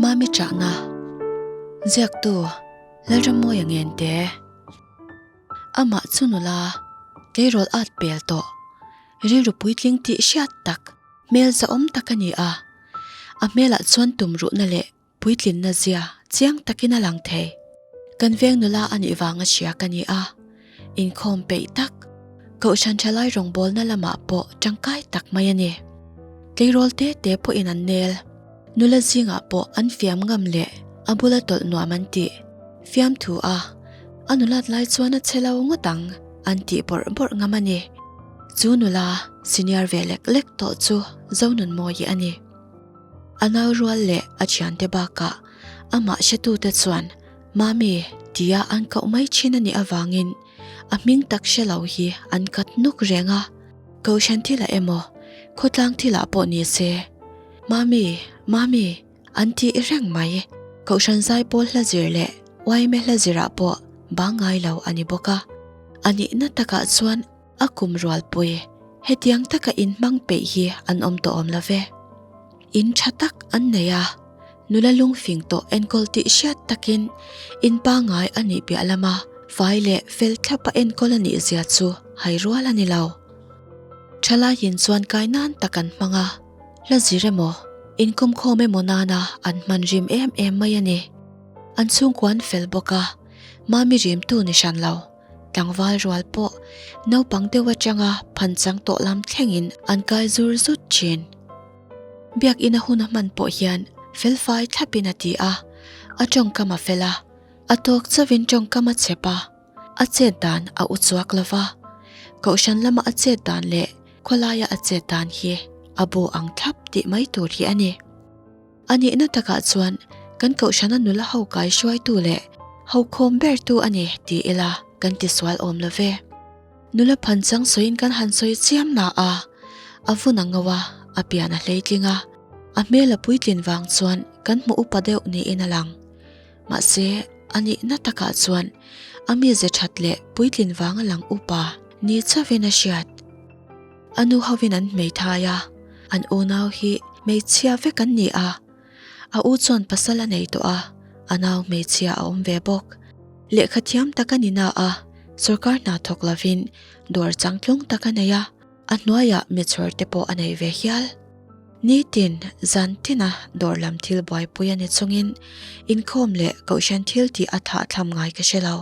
Mami Chahna Ziaktu Lalrammawia Ngente Amah chu nula tleirawl at pel tawh rilru puitling tih hriat tak hmel zahawm tak a ni a, a hmelah chuan tumruhna leh Puitlinna zia chiang takin a lang thei. Kan veng nula a nih vanga hria ka ni a, inkhawm peih tak, Kohhran thalai rawngbawlna lamah pawh tangkai tak mai a ni. Tleirawl te te pawhin an nel, nula zingah pawh an fiam ngam leh a bula tawlh nuam an tih. Fiamthu a, a nulat lai chuan a che lo ngawt ang an tih bawrh bawrh ngam a ni. Chu nula senior ve lek lek tawh chu Zonunmawii a ni. A nau rual leh a thiante bakah amah hretute chuan Mami tia an koh mai thin a nih avangin a hming tak hre lo hi an kat nuk reng a, Kohhran thilah emaw khawtlang thilah pawh ni se Mami, Mami an tih reng mai. Kohhran zaipawl hla zir leh uaime hla zirah pawh bang ngai lo a ni bawk a, a nihna takah chuan A kum rualpui, hetiang taka inhmang peih hi an awm tawh awm lo ve. In tha tak an nei a, nula lungfing tawh enkawl tih hriat takin in pangngai a nih piah lama fai leh fel thlapa enkawl a nih zia chu hai rual a ni lo. Thalaiin chuan kai nan tak an hmang a, hla zir emaw, inkawmkhawm emaw nana an hman rim em em mai a ni. An chhungkua an fel bawk a, mami rimtu ni hran lo. Tlangval rual pawh naupang deuh atanga phanchang tawh lam thlengin an kai zur zut thin. Biakina hun a hman pawh hian felfai thlapin a ti a, a tawngkam a fel a, a tawk chauhin tawngkam a chep a, a chet dan a u chuak lo va, Kohhran lama a chet dan leh khawlaia a chet dan hi a bu ang thlap tih mai tur hi a ni. A nihna takah chuan kan kohhrana nula ho kai hruaitu leh ho khawm bertu a ni ti ila kan tisual awm lo ve. Nula phanchang sawiin kan han sawi chiam na a, a vun a ngo a, a pian a hleitling a, a hmel a puitlin vang chuan kan hmu upa deuh niin a lang. Mahse, a nihna takah chuan a mize that leh puitlin vang a lang upa ni chauhin a hriat. A nu hovin an hmeithai a, an unau hi hmeichhia vek an ni a. A u chuan pasal a nei tawh a, a nau hmeichhia a awm ve bawk. Lehkha thiam tak a ni na a, sawrkar hna thawk lovin dawr changtlung tak a nei a, a hnuaiah michhawr te pawh a nei ve hial. Nitin, zan tina dawr lam thil buaipui a ni chungin inkhawm leh kohhran thil tih a thahthlam ngai ka hre lo.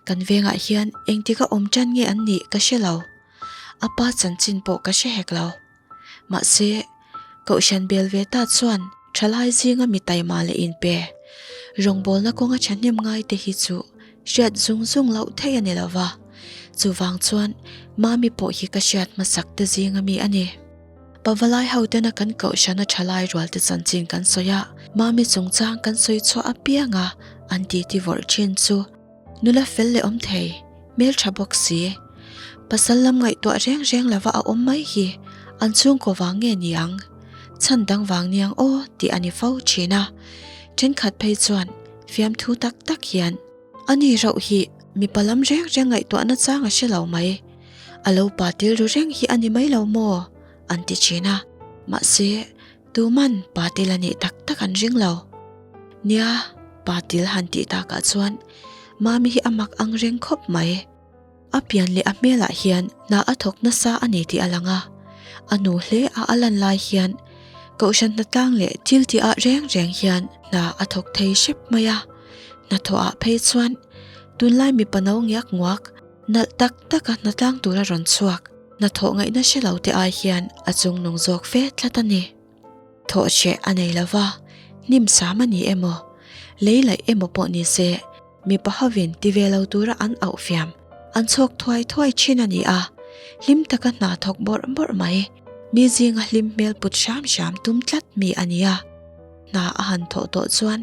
Kan vengah hian engtika awm tan nge an nih ka hre lo. A pa chanchin pawh ka hre hek lo. Mahse, Kohhran bel ve ta chuan thalai zinga mi taima leh inpe, rawngbawlna kawnga thahnem ngai te hi chu hriat zung zung loh theih a ni lo va. Chuvang chuan Mami pawh hi ka hriat hmasak te zinga mi a ni. Pavalai hotena kan Kohhrana thalai rualte chanchin kan sawi a, Mami chungchang kan sawi chhuah apiang a, an titi vawrh thin chu. Nula fel leh awm thei, hmeltha bawk si. Pasal lam ngaihtuah reng reng lova a awm mai hi an chhungkaw vang nge niang? Chhan dang vang niang aw tih a ni fo thin a. Thenkhat phei chuan fiamthu tak tak hian A ni rauh hi mipa lam reng reng ngaihtuahna chang a hre lo mai. A lo pa til ru reng hi a ni mai lo maw? an ti thin a. Mahse, tuman pa til a nih tak tak an ring lo. Nia, pa til han tih takah chuan Mami hi a mak ang reng khawp mai. A pian leh a hmelah hian hna a thawk nasa a ni tih a lang a. A nu hle a a lan lai hian Kohhran hnatlang leh thil tih ah reng reng hian hna a thawk thei hrep mai a. Hnathawh ah phei chuan tunlai mipa no ngiak nguak nalh tak tak a hnatlang tura rawn chhuak hnathawh ngaihna hre lo te ai hian a chungnung zawk fe tlat a ni. Thawh hreh a nei lova, hnim sam a ni emaw, lei laih emaw pawh ni se, mipa hovin ti ve lo tura an auh fiam, an chhawk thuai thuai thin a ni a, hlim taka hna thawk bawrh bawrh mai, mi zinga hlim hmel put hram hram tum tlat mi a ni a. Hna a han thawh tawh chuan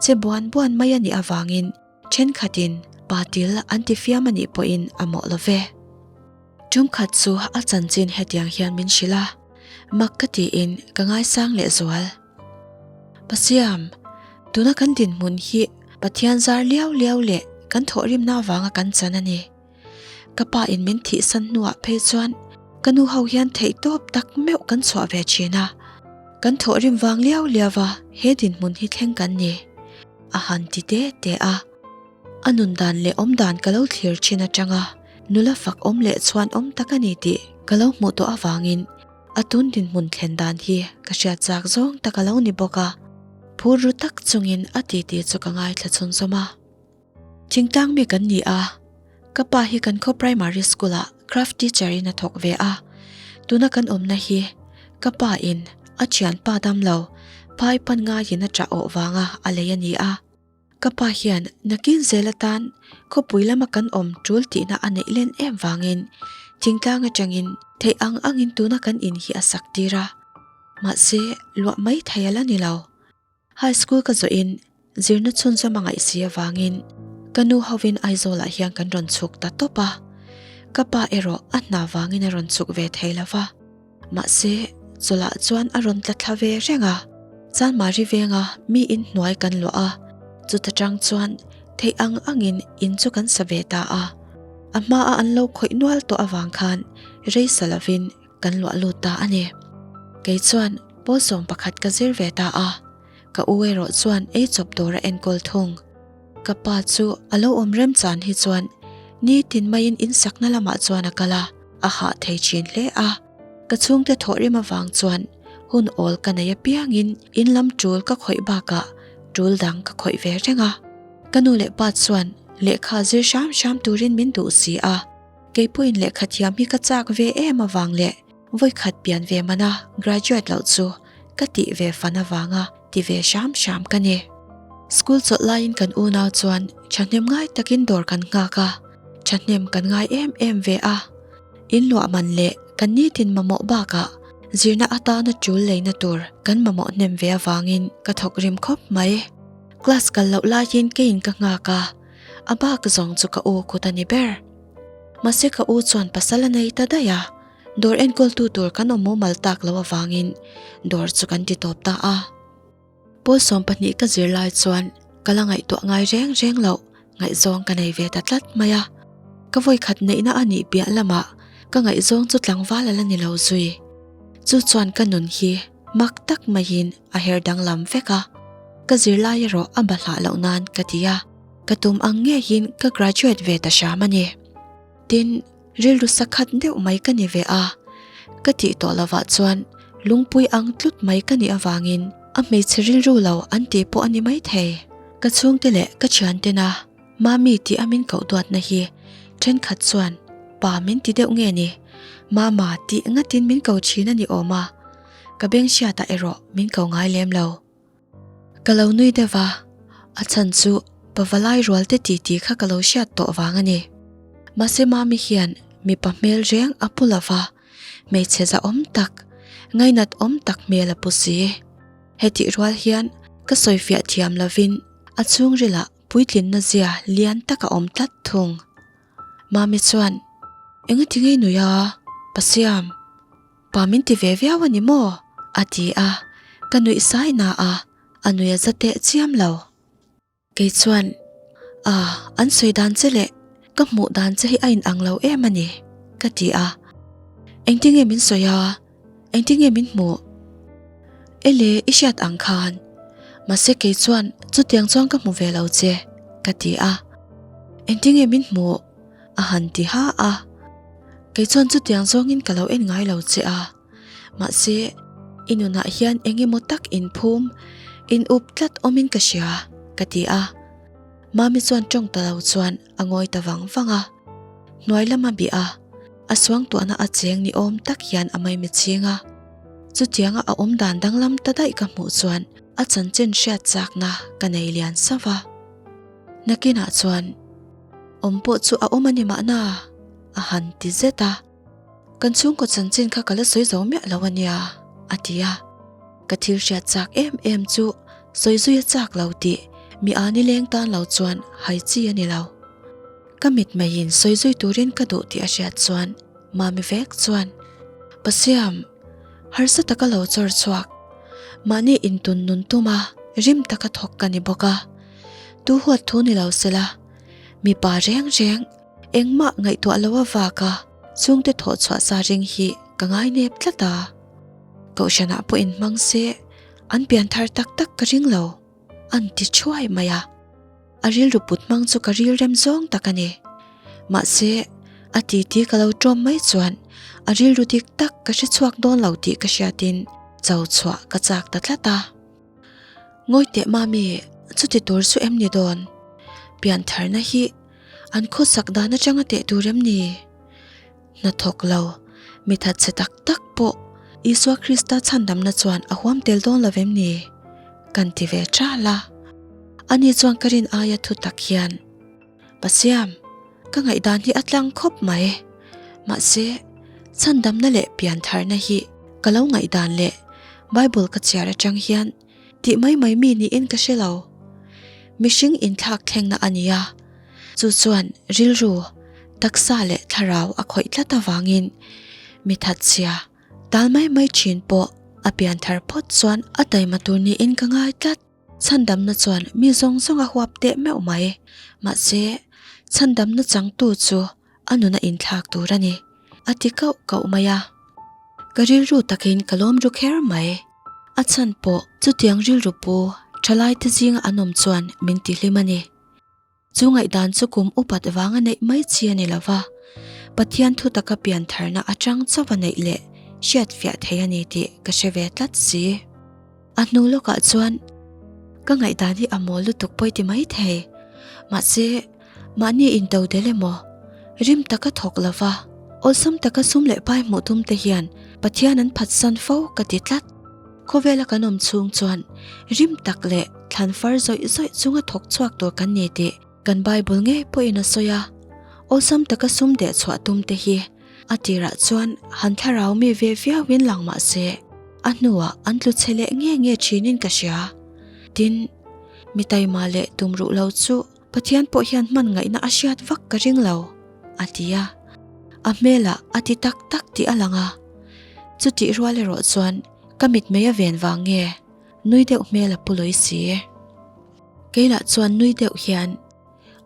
che buan buan mai a nih avangin thenkhatin pa til an ti fiam a nih pawhin a mawh lo ve. Tumkhat chu a chanchin hetiang hian min hrilh a, mak ka tiin ka ngaisang lehzual. Pasiam, tuna kan dinhmun hi Pathian zar liau liau leh kan thawhrimna avanga kan chan a ni. Ka pa in min thihsan hnuah phei chuan ka nu ho hian theihtawp tak meuh kan chhuah ve thin a. Kan thawhrim vang liau liau va he dinhmun hi thleng kan ni, a han ti te te a. A nun dan leh awm dan ka lo thlir thin atanga nula fak awm leh chhuan awm tak a ni tih ka lo hmuh tawh avangin a tun dinhmun thlen dan hi ka hriat chak zawng tak a lo ni bawk a. Phur ru tak chungin a titi chu ka ngaithla chhunzawm a. Thingtlang mi kan ni a, ka pa hi kan khaw primary school ah craft teacher in a thawk ve a, tuna kan awmna hi ka pa in a thianpa damlo phai pan ngaiin a ṭah awh vanga a lei a ni a. Ka pa hian nakin zel atan khawpui lama kan awm ṭul tihna a neih len em vangin thingtlang aṭangin theih ang angin tuna kan in hi a sak tir a, mahse luah mai thei a la ni lo. High school ka zawhin zirna chhunzawm a ngaih si avangin ka nu hovin Aizawlah hian kan rawn chhuk ta tawp a, ka pa erawh a hna vangin a rawn chhuk ve thei lo va. Mahse, chawlhah chuan a rawn tla thla ve reng a, Chanmari venga mi in hnuai kan luah a, chuta tang chuan theih ang angin in chu kan sa ve ta a. A hmaa an lo khawih nual tawh avang khan rei sa lovin kan luah lut ta a ni. Kei chuan pawl 11 ka zir ve ta a, ka u erawh chuan ei chawp dawr a enkawl thung. Ka pa chu a lo awm rem chan hi chuan nitin maiin insakna lamah chuan a kal a, a hah thei thin hle a. Ka chhungte thawhrim avang chuan hun awl ka nei apiangin in lam tul ka khawih bakah tul dang ka khawih ve reng a. Ka nu leh pa chuan lehkha zir hram hram turin min duh si a. Keipawhin lehkha thiam hi ka chak ve em avang leh vawikhat pian ve mana graduate loh chu ka tih ve fan avanga ti ve hram hram ka ni. School chawlh laiin kan unau chuan thahnem ngai takin dawr kan nghak a, thahnem kan ngai em em ve a. In luah man leh kan nitin mamawh bakah zirna atana tul leina tur kan mamawh hnem ve avangin ka thawk rim khawp mai. Class kal loh laiin keiin ka nghak a. A bak zawng chu ka u kut a ni ber. Mahse ka u chuan pasal a nei ta daih a, dawr enkawltu tur kan awm mumal tak lo avangin dawr chu kan ti tawp ta a. Pawl 12 ka zir lai chuan ka la ngaihtuah ngai reng reng loh ngaihzawng ka nei ve ta tlat mai a. Ka vawikhat neihna a nih piah lamah ka ngaihzawng chu tlangval a la ni lo zui. Chu chuan ka nun hi mak tak maiin a her danglam vek a, ka zirlai erawh a bahlah loh nan ka ti a. Ka tum ang ngeiin ka graduate ve ta hram a ni. Tin, rilru sakhat deuh mai ka ni ve a. Ka tih tawh lovah chuan lungpui ang tlut mai ka nih avangin a hmeichhe rilru lo an tih pawh a ni maithei. Ka chhungte leh ka thiantena Mami tih a min koh duatna hi thenkhat chuan pa min ti deuh nge ni? Mama tih ngatin min ko thin a ni awm a, ka beng hriatah erawh min ko ngai lem lo. Ka lo nui deuh a, a chhan chu pavalai rual te titi kha ka lo hriat tawh vang a ni. Mahse Mami hian mipa hmel reng a pu lo va, hmeichhe zahawm tak, ngainat awm tak hmel a pu si. Hetih rual hian ka sawifiah thiam lovin a chhungrilah puitlinna zia lian tak a awm tlat thung. Mami chuan, Engati ngei nui a, Pasiam? Pa min ti ve viau a ni maw? a ti a, ka nuih sai na a, a nui a za teh chiam lo. Kei chuan, A, an sawi dan che leh ka hmuh dan che hi a inang lo em a ni, ka ti a. Engtinge min sawi a, engtinge min hmuh? Ele, i hriat ang khan. Mahse kei chuan chutiang chuan ka hmu ve lo che, ka ti a. Engtinge min hmuh? A han ti ha a. Kei chuan chutiang zawngin ka lo en ngai lo che a, mahse i nunah hian eng emaw tak inphum, in up tlat awmin ka hria, ka ti a. Mami chuan tawng ta lo chuan a ngawi ta vang vang a, hnuai lama bih a, a suangtuahna a cheng ni awm tak hian a maimi chhing a. Chutianga a awm dan danglam ta daih ka hmuh chuan a chanchin hriat chakna ka nei lian sauh va. Nakinah chuan awm pawh chu a awm a ni mahna a han ti zet a, Kan chhungkaw chanchin kha ka la sawi zo miah lo a nia a ti a, ka thil hriat chak em em chu sawi zui a chak lo tih mi a nileng tan lo chuan hai chi a ni lo. Ka mitmeiin sawi zui turin ka duh tih a hriat chuan Mami vek chuan, Pasiam, harsa taka lo chawr chhuak, mahni intun nun tuma rim taka thawk ka ni bawk a, tu huat thu ni lo sela, mipa reng reng engmah ngaihtuah lo avaka chhungte thawh chhuah sa ring hi ka ngai nep tlat a. Kohhranah pawh inhmang se an pian thar tak tak ka ring lo, an ti thuai mai a. A rilru put hmang chu ka rilrem zawng tak a ni. Mahse, a titi ka lo ṭawm mai chuan a rilru dik tak ka hre chhuak dawn lo tih ka hriatin cho chhuah ka chak ta tlat a. Ngawi teh mami, chuti tur chu em ni dawn? Piantharna hi an khawsak dan atanga teh tur em ni? Hnathawk lo, mi thatchhe tak tak pawh Isua Krista chhandamna chuan a huam tel dawn lo vem ni? Kan ti ve ṭal a. Ani chuan ka rin aia thu tak hian, Pasiam, ka ngaihdan hi a tlang khawp mai. Mahse, chhandamna leh piantharna hi ka lo ngaihdan leh Bible ka chhiar atang hian tih mai mai mi niin ka hre lo. Mihring inthlak thlengna a ni a, chu chuan rilru, taksa leh thlarau a khawih tlat avangin mi thatchhia tal mai mai thin pawh a pianthar phawt chuan a taima tur niin ka ngai tlat. Chhandamna chuan mi zawng zawng a huap teh meuh mai. Mahse, chhandamna changtu chu a nuna inthlak tur a ni, a ti kauh kauh mai a. Ka rilru takin ka lawm ru kher mai. A chhan pawh chutiang rilru pu thalaite zinga an awm chuan min ti hlim a ni. Chu ngaihdan chu kum upat vanga neih mai chi a ni lo va, Pathian thu taka piantharna atang chauh a neih leh hriat fiah thei a ni tih ka hre ve tlat si. A hnu lawkah chuan ka ngaihdan hi a mawl lutuk pawi ti mai thei. Mahse, mahni into del emaw, rim taka thawk lo va, awlsam taka sum leh pai hmuh tum te hian Pathian an phatsan fo ka ti tlat. Khawvela kan awm chhung chuan rim tak leh thlan far zawih zawih chunga thawk chhuak tur kan ni tih kan Bible ngei pawhin a sawi a. Awlsam taka sum deh chhuah tum te hi a tirah chuan han thlarau mi ve viauin lang mah se a hnuah an tlu chhe leh nge nge thinin ka hria. Tin, mi taima leh tum ruh lo chu Pathian pawh hian hman ngaihna a hriat vak ka ring lo, a ti a. A hmelah a ti tak tak tih a lang a. Chutih rual erawh chuan ka mitmei a ven vang nge nui deuh hmel a pu lawi si. Keilah chuan nui deuh hian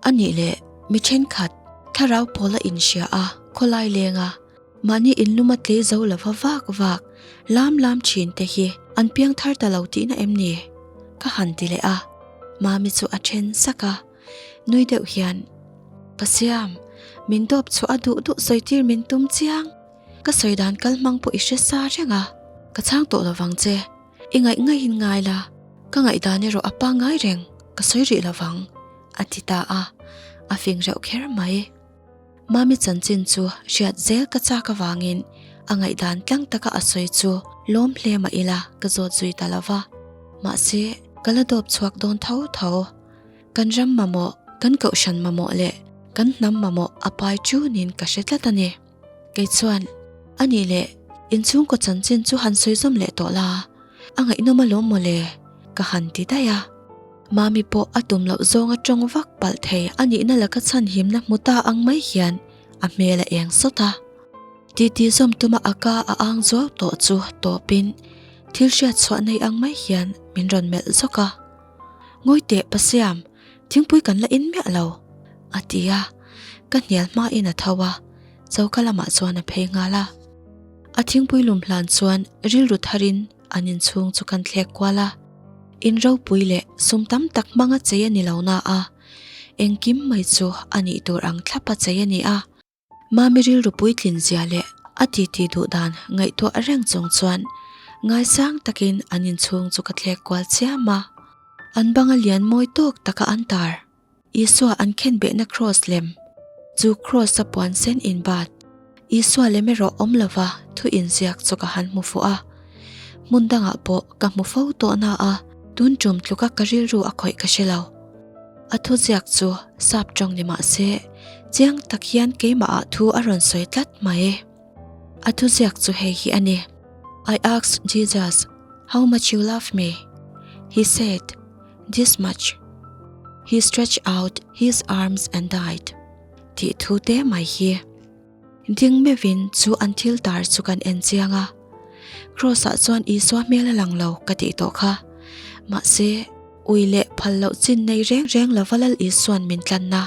a nih leh mi thenkhat thlarau pawl a inhria a, khawlai leng a, mahni inlum a tlei zo lova vak vak lam lam thin te hi an piang thar ta lo tihna em ni? Ka han ti leh a, Mami chu a then sak a, nui deuh hian, Pasiam, min dawp chhuah a duh duh sawi tir min tum chiang, ka sawi dan kal hmang pawh i hre sa reng a, ka chhang tawh lovang che. I ngaih ngaihin ngai la, ka ngaihdan erawh a pangngai reng, ka sawi rih lovang, a ti ta a, a fing reuh kher mai. Mami chanchin chu hriat zel ka chak avangin a ngaihdan tlang taka a sawi chu lawm hle mah ila ka zawt zui ta lo va. Mahse, ka la dawp chhuak dawn tho tho. Kan ram mamawh, kan kohhran mamawh leh kan hnam mamawh a pai ṭunin ka hre tlat a ni. Kei chuan, A nih leh, inchhungkaw chanchin chu han sawi zawm leh tawh la, a ngaihnawm alawm maw le? ka han ti daih a. Mami pawh a tum loh zawnga tawng vak palh thei a nihna laka chhanhimna hmu ta ang mai hian a hmel a eng sawt a. Titi zawm tuma a ka a ang zuau tawh chu tawpin thil hriat chhuah nei ang mai hian min rawn melh zawk a. Ngawi teh Pasiam, thingpui kan la in miah lo, a ti a. Ka hnial hmain a tho a, choka lamah chuan a phei nghal a. A thingpui lum hlan chuan rilru tharin an inchhung chu kan thlek kual a. In ropui leh sum tam tak hmanga chei a ni lo na a, engkim mai chu a nih tur ang thlapa chei a ni a. Mami rilru puitlin zia leh a titi duh dan ngaihtuah reng chung chuan ngaisang takin an inchhung chu ka thlek kual chiam a. An banga lian mawi tawk taka an tar. Isua an khenbehna kraws lem, chu kraws a puan sen inbat, Isua lem erawh awm lova thu inziak chu ka han hmu fuh a. Hmun dangah pawh ka hmu fo tawh na a, tun tum tluka ka rilru a khawih ka hre lo. A thuziak chu sap tawng ni mah se, chiang tak hian keimahah thu a rawn sawi tlat mai. A thuziak chu hei hi a ni, I asked Jesus how much you love me, he said, this much. He stretched out his arms and died. Tih thu te mai hi. Ding meuhin chu an thil tar chu kan en chiang a. Kraws ah chuan Isua hmel a lang lo ka tih tawh kha. Mahse, ui leh phal loh chin nei reng reng lova Lal Isuan min tlanna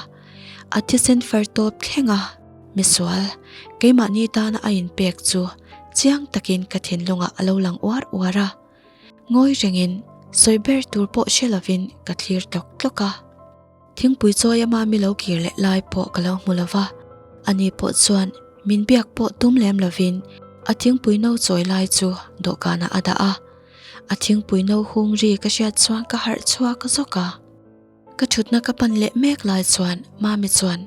a thisen far tawp thleng a, misual, keimahni tana a inpek chu. chiang takin ka thinlungah a lo lang uar uar a. Ngawi rengin sawi ber tur pawh hre lovin ka thlir tlawk tlawk a. Thingpui chawi a mami lo kir leh lai pawh ka lo hmu lo va, ani pawh chuan min biak pawh tum lem lovin a thingpui no chawi lai chu dawhkanah a dah a. A thingpui no hung ri ka hriat chuan ka harh chhuak zawk a. Ka thutna ka pan leh mek lai chuan Mami chuan,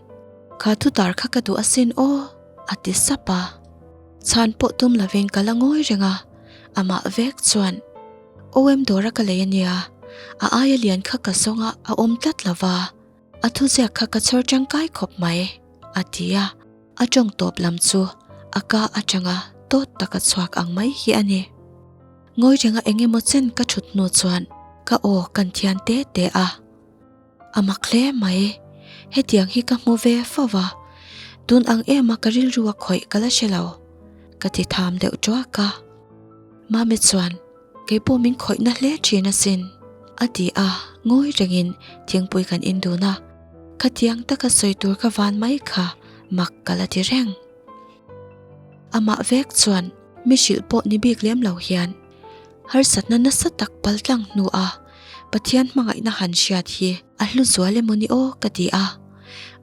Kha thutar kha ka duh asin aw, a ti sap a. Chhan pawh tum lovin ka la ngawi reng a, amah vek chuan, OM dawra ka lei ania, a aia lian kha ka zawng a, a awm tlat lo va, a thuziak kha ka chhawr tangkai khawp mai, a ti a, a tawng tawp lam chu a ka atanga tawt taka chhuak ang mai hi a ni. Ngawi renga eng emaw chen ka thut hnu chuan ka aw kan thian te te a. A mak hle mai, hetiang hi ka hmu ve fo va, tun ang ema ka rilru a khawih ka la hre lo, ka ti tham deuh tuak a. Mami chuan, Keipawh min khawihna hle thin asin, a ti a, ngawi rengin thingpui kan in dun a, khatiang taka sawi tur ka van mai kha mak ka la ti reng. Amah vek chuan mi hrilh pawh ni bik lem lo hian harsatna nasa tak pal tlang hnua Pathian hmangaihna han hriat hi a hlu zual emaw ni aw ka ti a.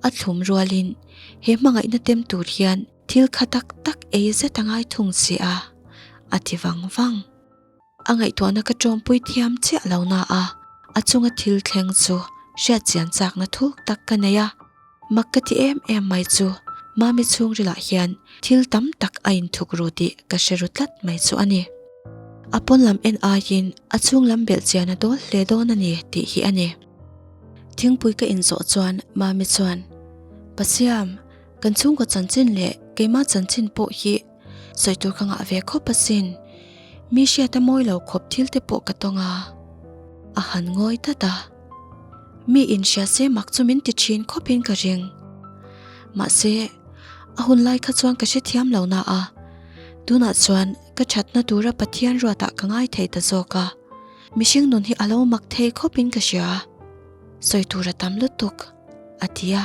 A thlum rualin he hmangaihna tem tur hian thil kha tak tak ei zet a ngai thung si a, a ti vang vang. A ngaihtuahna ka tawmpui thiam chiah lo na a, a chunga thil thleng chu hriat chian chakna thuk tak ka nei a. Mak ka ti em em mai chu Mami chhungrilah hian thil tam tak a inthuk ru tih ka hre ru tlat mai chu a ni. A pawn lam en aiin a chhung lam belh chian a dawl hle dawn a ni tih hi a ni. Thingpui ka inzawh chuan Mami chuan, Pasiam, kan chhungkaw chanchin leh keimah chanchin pawh hi Sawi tur ka ngah ve khawp asin. Mi hriat a mawi lo khawp thil te pawh ka tawng a. A han ngawi tlat a. Mi inhria se mak chu min ti thin khawpin ka ring. Mahse, a hun lai kha chuan ka hrethiam lo na a. Tunah chuan ka thatna tura Pathian ruatah ka ngai thei ta zawk a. Mihring nun hi a lo mak thei khawpin ka hria. Sawi tur a tam lutuk, a ti a,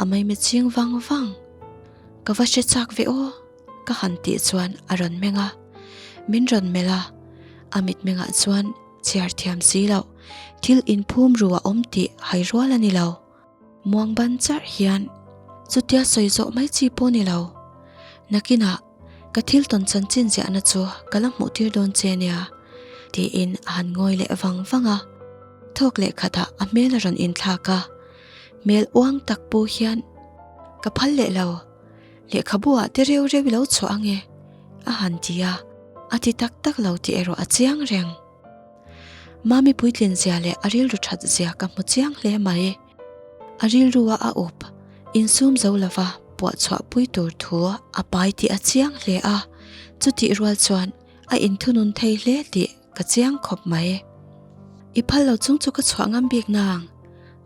a maimi ching vang vang. Ka va hre chak ve aw, ka han tih chuan a rawn meng a, min rawn melh a, a mitmengah chuan chhiar thiam si loh, thil inphum ru a awm tih hai rual a ni lo. Muang ban charh hian chutia sawi zawh mai chi pawh ni lo. Nakinah ka thil tawn chanchin ziahna chu ka la hmuh tir dawn che nia, tiin a han ngawi leh vang vang a. Thawk leh khatah a hmel a rawn inthlak a. Hmel uang tak pawh hian ka phal leh lo, lehkhabu ah te reu reu i lo chhuah ange a han ti a, a ti tak tak lo tih erawh a chiang reng. Mami puitlin zia leh a rilru that zia ka hmu chiang hle mai. A rilru a a up, insum zo lova puah chhuah pui tur thu a pai tih a chiang hle a, chutih rual chuan a inthunun thei hle tih ka chiang khawp mai. I phal lo chung chu ka chhuah ngam bik nang.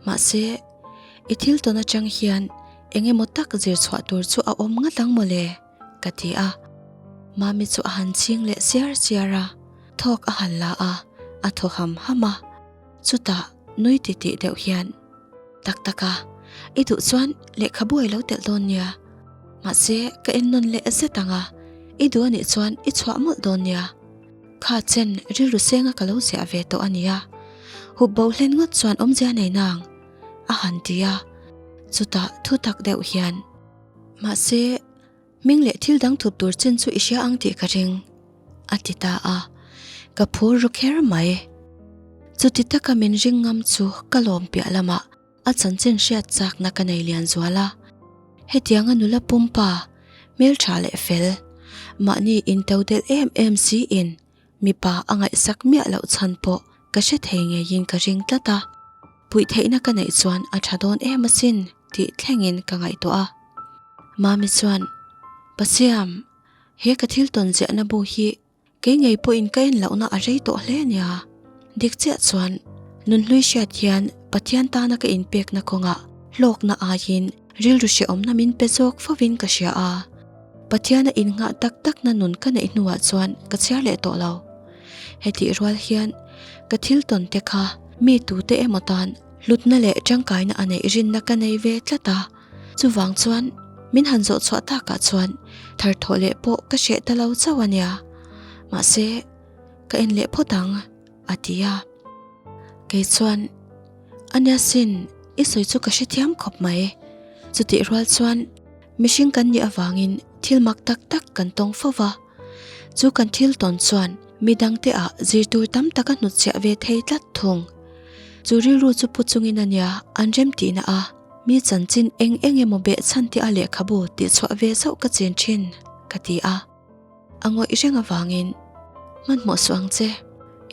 Mahse, i thil tawn atang hian eng emaw tak zir chhuah tur chu a awm ngat ang mawle, ka ti a. Mami chu a han ching leh siar siar a, thawk a han la a, a thaw ham ham a. Chutah nui titih deuh hian, Tak tak a, i duh chuan lehkhabu i lo telh dawn nia. Mahse, ka en nawn leh zet ang a, i duh anih chuan i chhuah mawlh dawn nia. Kha chen rilru senga ka lo ziah ve tawh a nia. Hup bo hlen ngawt chuan awmzia nei nang, a han ti a. Chutah thu tak deuh hian, Mahse, hming leh thil dang thup tur chin chu i hria ang tih ka ring, a ti ta a. Ka phur ru kher mai. Chuti taka min ring ngam chu ka lawm piah lamah A chanchin hriat chakna ka nei lian zual a, hetianga nula pumpa, hmeltha leh fel, mahni into delh em em siin mipa a ngaihsak miah loh chhan pawh ka hre thei ngeiin ka ring tlat a, puih theihna ka neih chuan a tha dawn em asin tih thlengin ka ngaihtuah a. Mami chuan, Pasiam, he ka thil tawn ziahna bu hi Kei ngei pawhin ka en lohna a rei tawh hle nia. Dik chiah chuan nunhlui hriat hian Pathian tana ka inpekna kawngah hlawkna aiin rilru hrehawmna min pe zawk fovin ka hria a. Pathiana innghah tak takna nun ka neih hnuah chuan ka chhiar leh tawh lo. Hetih rual hian ka thil tawn te kha mi tute emaw tan hlutna leh tangkaina a neih rinna ka nei ve tlat a. Chuvang chuan. Min han zawh chhuah takah chuan thar thawh leh pawh ka hreh ta lo chauh a nia. Mahse, ka en leh phawt ang, a ti a. Kei chuan, A nia sin, i sawi chu ka hrethiam khawp mai. Chutih rual chuan mihring kan nih avangin thil mak tak tak kan tawng fo va. Chu kan thil tawn chuan mi dangte ah zirtur tam tak a hnutchhiah ve thei tlat thung. Chu rilru chu pu chungin a nia an rem tihna a mi chanchin eng eng emaw behchhan te a lehkhabu tihchhuah ve zauh ka chin thin, ka ti a. A ngawih reng avangin, Hmanhmawh suh ang che,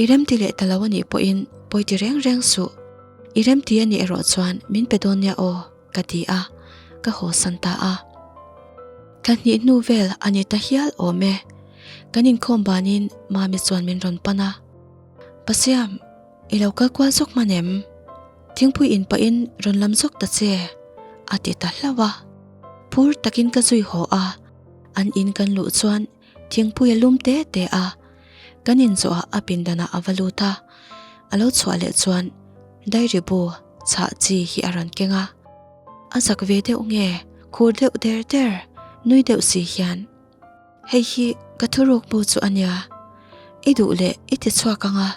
i remti leh ta lo a nih pawhin pawi ti reng reng suh. I remti a nih erawh chuan min pe dawn nia aw, ka ti a, ka haw san ta a. Thla hnih hnu vel a ni ta hial awm e. Kan inkhawm banin Mami chuan min rawn pan a, Pasiam, i lo kal kual zawk hman em? Thingpui in pahin rawn lam zawk ta che, a ti ta hlauh a. Phur takin ka zui haw a, an in kan luh chuan thingpui a lum te te a. Kan inzawhah a pindanah a va lut a, a lo chhuah leh chuan diary bu chhah chi hi a rawn keng a. A zak ve deuh nge khur deuh der der nui deuh si hian, Hei hi ka thuruk bu chu a nia, i duh leh i ti chhuak ang a,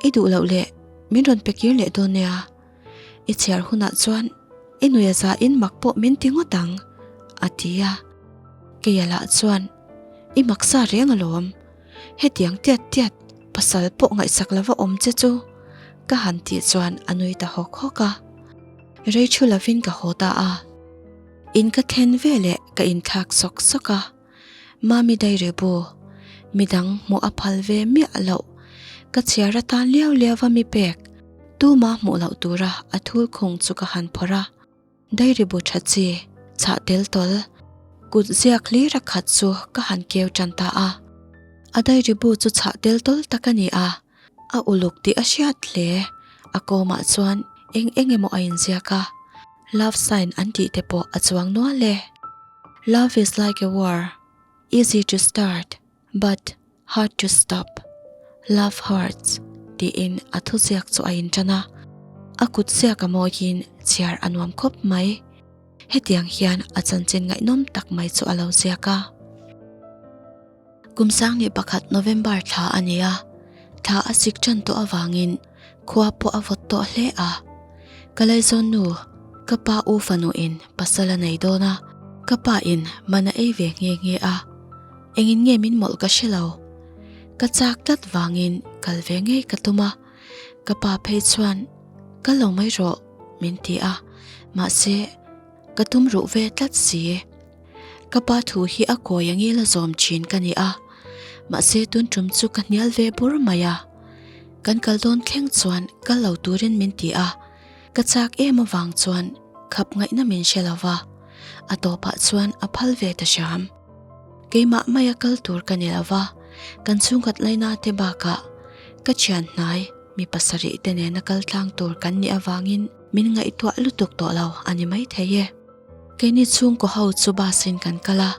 i duh loh leh min rawn pe kir leh dawn nia, i chhiar hunah chuan i nuia zain mak pawh min ti ngawt ang, a ti a. Keia lah chuan, I maksa reng alawm, hetiang tiat tiat pasal pawh ngaihsak lova awm che chu, ka han tih chuan a nui ta hawk hawk a. Rei thu lovin ka haw ta a. In ka thlen veleh ka inthlak sawk sawk a. Mami Dairy bu, midang hmuh a phal ve miah loh, ka chhiar atan liau liau a mi pek, tuma hmuh loh tura a thul khung chu ka han phawrh a. Dairy bu tha chi, chhah tel tawl, kut ziak hlir a khat chu ka han keu tan ta a. A dairy bu chu chhah tel tawl tak a ni a, a uluk tih a hriat hle. A kawmah chuan eng eng emaw a inziak a, love sign an tih te pawh a chuang nual e. Love is like a war, easy to start but Hard to stop, love hurts tiin a thuziak chu a inṭan a, a kut ziak a mawiin chhiar a nuam khawp mai. Hetiang hian a chanchin ngaihnawm tak mai chu a lo ziak a. Kum Sangni pakhat November thla a ni a, thla a sik ṭan tawh avangin khua pawh a vawt tawh hle a. Ka laizawn nu, ka pa u fanuin pasal a nei dawn a, ka pa in man a ei ve nghe nghe a. Engin nge min mawlh ka hre lo. Ka chak tlat vangin kal ve ngei ka tum a, ka pa phei chuan kal lo mai rawh min ti a, mahse ka tum ruh ve tlat si. Ka pa thu hi a kawi angil a zawm thin ka ni a, mahse tun tum chu ka hnial ve bur mai a. Kan kal dawn thleng chuan kal lo turin min ti a, ka chak em avang chuan khap ngaihna min hre lo va, a tawpah chuan a phal ve ta hram. Keimah maia kal tur ka ni lo va, kan chhungkhat laina te bakah ka thian hnai mi pasarih te nena kal tlang tur kan nih avangin min ngaihtuah lutuk tawh lo a ni maithei e. Keini chhungkaw ho chu bus in kan kal a,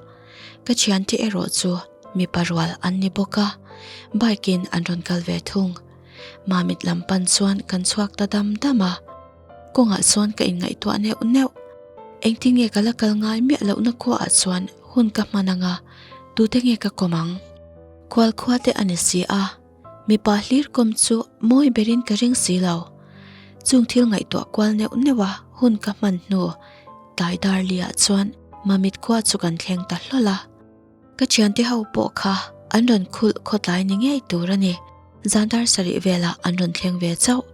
ka thiante erawh chu mipa rual an ni bawk a, bike in an rawn kal ve thung. Mamit lam pan chuan kan chhuak ta dam dam a. Kawngah chuan ka inngaihtuah neuh neuh. Engtin nge ka la kal ngai miah lohna khuaah chuan hun ka hman ang a, tute nge ka kawm ang? Khual khua te a ni si a, mipa hlir kawm chu mawi berin ka ring si lo. Chung thil ngaihtuah kual neuh neuh a hun ka hman hnu tlai dar liah chuan Mamit khua chu kan thleng ta hlawl a. Ka thiante ho pawh kha an rawn khulh khawtlai ni ngei tur a ni. Zan dar sarih velah an rawn thleng ve chauh.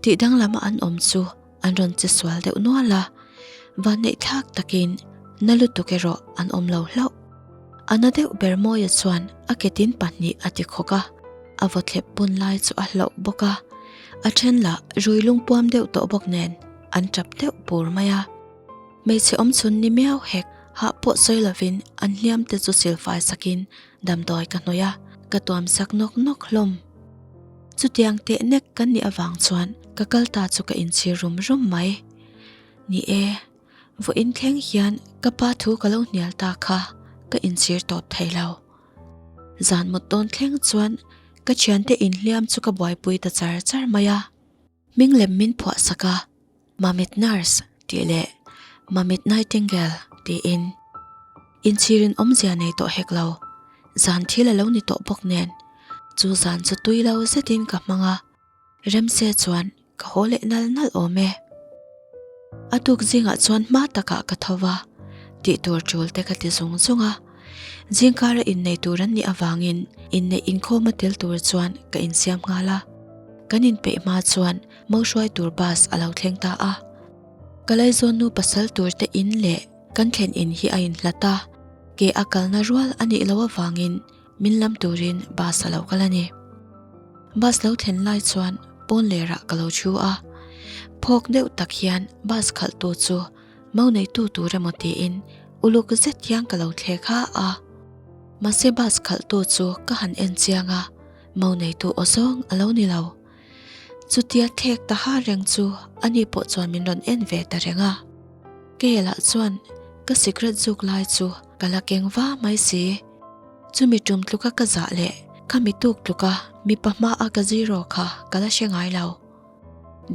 Tih danglam a an awm chu an rawn che sual deuh nual a. Vanneih thlak takin na lutuk erawh an awm lo hlauh. A na deuh ber Mawia chuan a ketin pahnih a ti khawk a, a vawthlep bun lai chu a hlauh bawk a. A then lah rui lungpuam deuh tawh bawk nen an tap deuh bur mai a. Hmeichhe awm chhun ni miau hek hah pawh sawi lovin an hliam te chu silfai sakin damdawi ka hnawih a, ka tuam sak nawk nawk hlawm. Chutiang teh nek kan nih avang chuan ka kal ta chu ka inchhir rum rum mai. Ni e, vawiin thleng hian ka pa thu ka lo hnial ta kha ka inchhir tawp thei lo. Zan mut dawn thleng chuan ka thiante inhliam chu ka buaipui ta char char mai a. Hming lem min phuah sak a, Mamit Nurse tih leh Mamit Nightingale tiin. Inchhirin awmzia nei tawh hek lo. Zan thil a lo ni tawh bawk nen, chu zan chu tui lo zetin ka hmang a, Remse chuan ka haw leh nal nal awm e. A tuk zingah chuan hma takah ka tho va, tih tur tul te ka ti zung zung a. Zingkara innei tur an nih avangin inneih inkhawma tel tur chuan ka insiam nghal a. Kan inpeih hma chuan mo hruai tur bus a lo thleng ta a. Ka laizawnnu pasal tur te in leh kan thlen in hi a inhlat a, ke a kalna rual a nih loh avangin min lam turin bus a lo kal a ni. Bus lo thlen lai chuan pawn lerah ka lo thu a, phawk deuh tak hian bus khalhtu chu mo neitu tur emaw tiin uluk zet hian ka lo thlek ha a. Mahse bus khalhtu chu ka han en chiang a, mo neitu aw zawng a lo ni lo. Chutia thlek ta ha reng chu ani pawh chuan min rawn en ve ta reng a. Keilah chuan ka sikret zuk lai chu ka la keng va mai si. Chumi tum tluka ka zah leh ka mi tuk tluka mipa hmaa ka zero kha ka la hre ngai lo.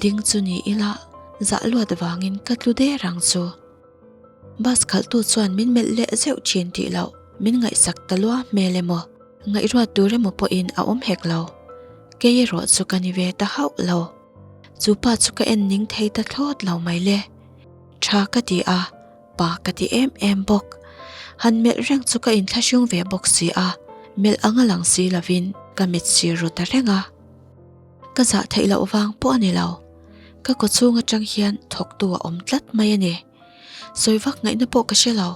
Ding chu ni ila zah luat vangin ka tlu der ang chu. Bus khalhtu chuan min melh leh zeuh thin tih loh min ngaihsak ta lua hmel emaw ngaihruat tur emaw pawhin a awm hek lo. Kei erawh chu ka ni ve ta hauh lo. Chu pa chu ka en ning thei ta thlawt lo mai le. Tha ka ti a, pa ka ti em em bawk. Han melh reng chu ka inthlahrung ve bawk si a, melh anga lang si lovin ka mit sir ru ta reng a. Ka zah theih loh vang pawh a ni lo. Ka kaw chhung atang hian thawktu a awm tlat mai a ni. Sawi vak ngaihna pawh ka hre lo.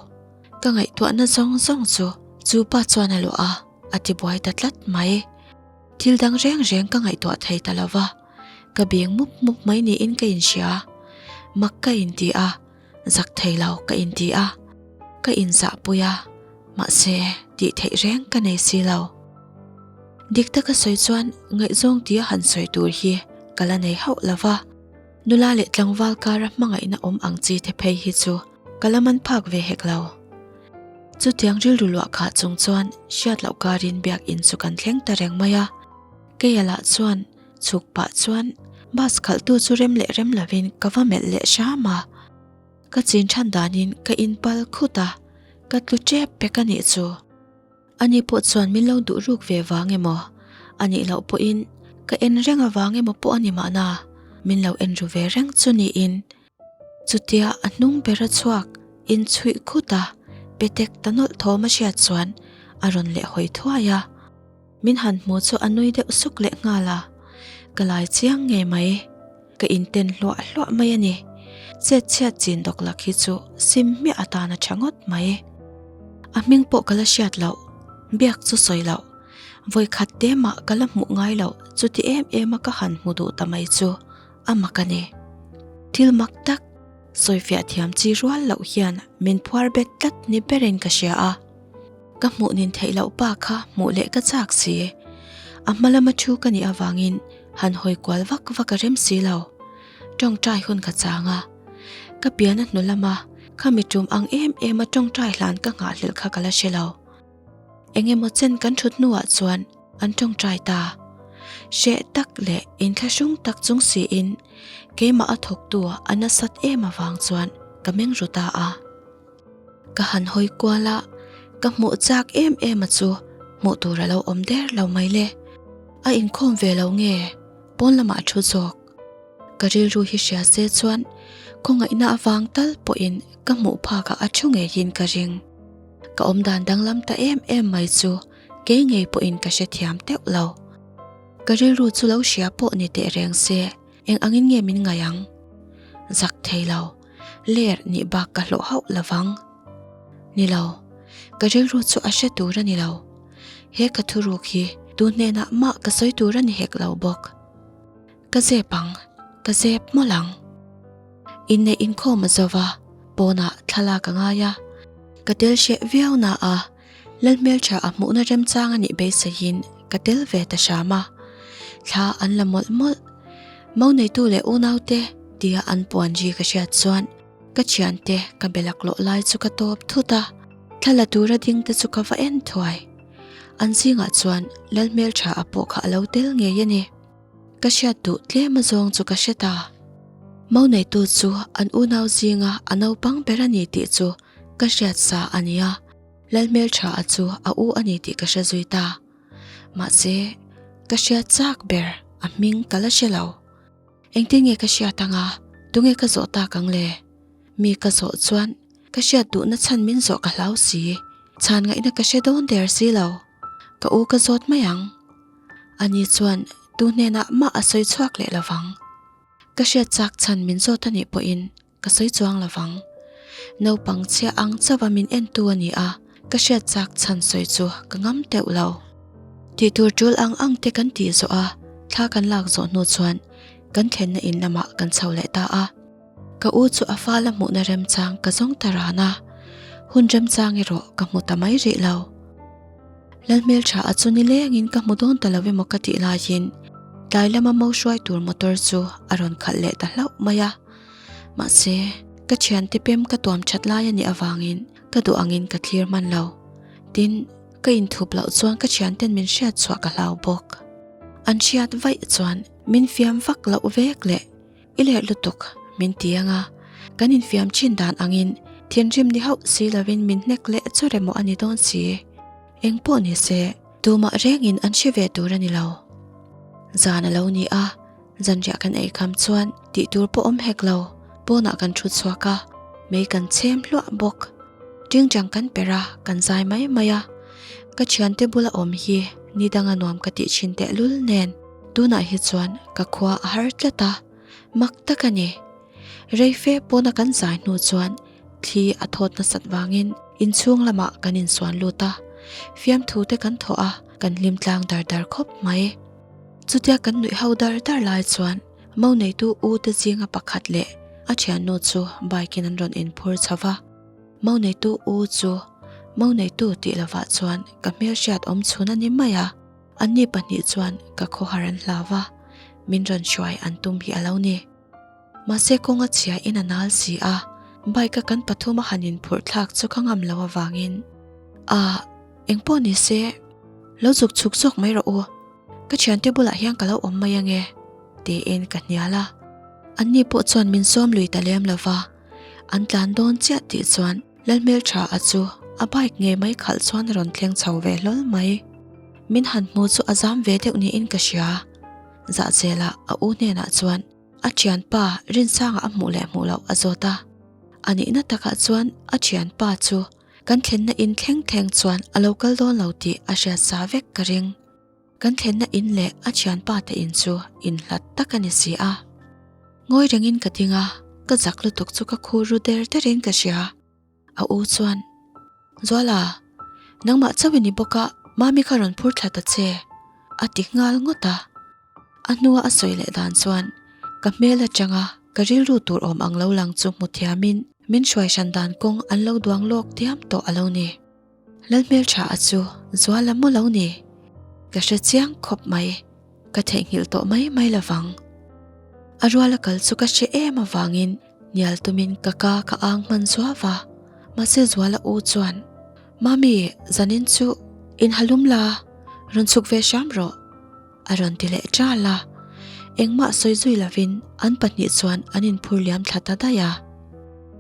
Ka ngaihtuahna zawng zawng chu chu pa chuan a luah a, a tibuai ta tlat mai. Thil dang reng reng ka ngaihtuah thei ta lo va, ka bing mup mup mai niin ka inhria. Mak ka inti a, zak thei lo ka inti a, ka inzahpui a, mahse tih theih reng ka nei si lo. Dik taka sawi chuan ngaihzawng tia han sawi tur hi ka la nei hauh lo va, nula leh tlangval kara hmangaihna awm ang chi te phei hi chu ka la man phak ve hek lo. Chutiang rilru luah khah chung chuan hriat loh karin biakinn chu kan thleng ta reng mai a. Keia lah chuan chhuk pah chuan bus khalhtu chu rem leh rem lovin ka va melh leh hram a. Ka chin than danin ka inpal khut a, ka tlu tep pek a nih chu. Ani pawh chuan min lo duh ruk ve vang emaw, a nih loh pawhin ka en reng avang emaw pawh a ni mahna, min lo en ru ve reng chu niin. Chutia a hnung bera chhuak inchhuih khut a, petek ta nawlh thawm a hriat chuan a rawn leh hawi thuai a. Min han hmu chu a nui deuh suk leh nghal a, ka lai chiang ngei mai. Ka inten hluah hluah mai a ni. Chet chhiat chin dawk lak hi chu sim hmiah atan a tha ngawt mai. A hming pawh ka la hriat loh, biak chu sawi loh. Vawi khat te mah ka la hmuh ngai loh chuti em em a ka han hmu duh ta mai chu a mak a ni. Thil mak tak, sawifiah thiam chi rual loh hian min phuar bet tlat ni berin ka hria a. Ka hmuh nin theih loh pa kha hmuh leh ka chak si. A hma lama thu ka nih avangin han hawi kual vak vak a rem si lo. Tawngtai hun ka chang a. Ka pian a hnu lama khami tum ang em em a tawngtai hlan ka nghahhlelh kha ka la hre lo. Eng emaw chen kan thut hnuah chuan an tawngtai ta. Hreh tak leh inthlahrung tak chung siin keimah a thawktu a nasat em avang chuan ka meng ru ta a. Ka han hawi kual a, ka hmuh chak em em a chu hmuh tur a lo awm der lo mai le. A inkhawm ve lo nge pawn lamah a thu zawk. Ka rilru hi hria se chuan khawngaihna avang tal pawhin ka hmuh phakah a thu ngeiin ka ring. Ka awmdan danglam ta em em mai chu kei ngei pawhin ka hrethiam teuh lo. Ka rilru chu lo hria pawh ni teh reng se eng angin nge min ngaih ang? Zak thei lo. Ler nih bak ka hlawh hauh lovang. Ni lo, ka rilru chu a hre tur a ni lo. He ka thuruk hi tu hnenah mah ka sawi tur a ni hek lo bawk. Ka zep ang, ka zep mawlh ang. Inneih inkhawm a zo va, pawnah thlalak a ngai a. Ka tel hreh viau na a, Lalhmeltha a hmuhna remchang a nih beiseiin ka tel ve ta hram a. Thla an la mawlh mawlh. Mo neitu leh unaute tia an puan ri ka hriat chuan ka thiante ka be laklawh lai chu ka tawp thut a, thla la tura ding te chu ka va en thuai. An zingah chuan Lalhmeltha a pawh kha a lo tel ngei a ni. Ka hriat duh tlem azawng chu ka hre ta. Mo neitu chu an unau zinga a naupang ber a ni tih chu ka hriat sa a nia. Lalhmeltha-a chu a u a ni tih ka hre zui ta. Mahse, ka hriat chak ber a hming ka la hre lo. Engtin nge ka hriat anga tunge ka zawh tak ang le? Mi ka zawh chuan ka hriat duhna chhan min zawh ka hlau si. Chhan ngaihna ka hre dawn der si lo. Ka u ka zawt mai ang. Ani chuan tu hnenah mah a sawi chhuak leh lo vang. Ka hriat chak chhan min zawt a nih pawhin ka sawi chuang lo vang. Naupang chhia ang chauha min entu a ni a, ka hriat chak chhan sawi chu ka ngam teuh lo. Tih tur tul ang ang te kan tih zawh a, thla kan lak zawh hnu chuan kan thlenna in lamah kan chho leh ta a. Ka u chu a fala hmuhna remchang ka zawng ta ran a, hun remchang erawh ka hmu ta mai rih lo. Lalhmeltha a chu nilengin ka hmu dawn ta lo emaw ka tih laiin tlai lama mo hruai tur motor chu a rawn khalh leh ta hlauh mai a. Mahse, ka thiante pem ka tuam that lai a nih avangin ka duh angin ka thlir hman lo. Tin, ka inthup loh chuan ka thianten min hriat chhuah ka hlau bawk. An hriat vaih chuan min fiam vak loh vek leh I leh lutuk, min ti ang a, kan infiam thin dan angin thinrim ni hauh si lovin min hnek leh chu remaw a ni dawn si. Eng pawh ni se, tumah rengin an hre ve tur a ni lo. Zan a lo ni a, zanriah kan ei kham chuan tih tur pawh awm hek lo, pawnah kan thu chhuak a, mei kan chhem hluah bawk. Tingtang kan per a, kan zai mai mai a, ka thiante bula awm hi ni danga nuam ka tih thin tehlul nen, Tunah hi chuan ka khua a har tlat a, mak tak a ni. Reife pawna kan zai hnu chuan thli a thawt nasat vangin inchhung lamah kan insuan lut a, fiamthu te kan thawh a, kan hlim tlang dar dar khawp mai. Chutia kan nuih ho dar dar lai chuan mo neitu u te zinga pakhat leh a thiannu chu bike in an rawn inphur chho va, mo neitu u chu mo neitu tih lovah chuan ka hmelhriat awm chhun a ni mai a. Anni pahnih chuan ka khawhar an hlau va, min rawn hruai an tum hi a lo ni. Mahse kawng a chhia in a nal si a, bike a kan pathum a han inphurh thlak chu ka ngam lo avangin, Ah, engpawh ni se, lo zuk chhuk zawk mai rawh u, ka thiante bulah hian ka lo awm mai ange, tiin ka hnial a. Anni pawh chuan min sawm lui ta lem lo va, an tlan dawn chiah tih chuan Lalhmeltha a chu a bike ngei mai khalh chuan a rawn thleng chho ve hlawl mai. Min han hmu chu a zam ve deuh niin ka hria. Zahzela a u hnenah chuan a thianpa Rinsanga a hmuh leh hmuh loh a zawt a. A nihna takah chuan a thianpa chu kan thlenna in thleng thleng chuan a lo kal dawn lo tih a hriat sa vek ka ring. Kan thlenna in leh a thianpa te in chu inhlat tak a ni si a. Ngawi rengin ka ding a, ka zak lutuk chu ka khur ru der derin ka hria. A u chuan, Zuala, nangmah chauh i ni bawk a, Mami kha rawn phur thla ta che, a ti nghal ngawt a. A hnua a sawi leh dan chuan ka hmel atanga ka rilru tur awm ang lo lang chu hmu thiamin min hruai hran dan kawng an lo duang lawk diam tawh a lo ni. Lalhmeltha a chu Zuala maw lo ni? Ka hre chiang khawp mai, ka theihnghilh tawh mai mai lovang. A ruala kal chu ka hre em avangin hnial tumin ka ka ka ang hman zuau a, mahse Zuala u chuan, Mami, zanin chu inhalum la, rawn chhuk ve hram rawh. A rawn ti leh ṭal a, engmah sawi zui lovin an pahnih chuan an inphur liam thla ta daih a.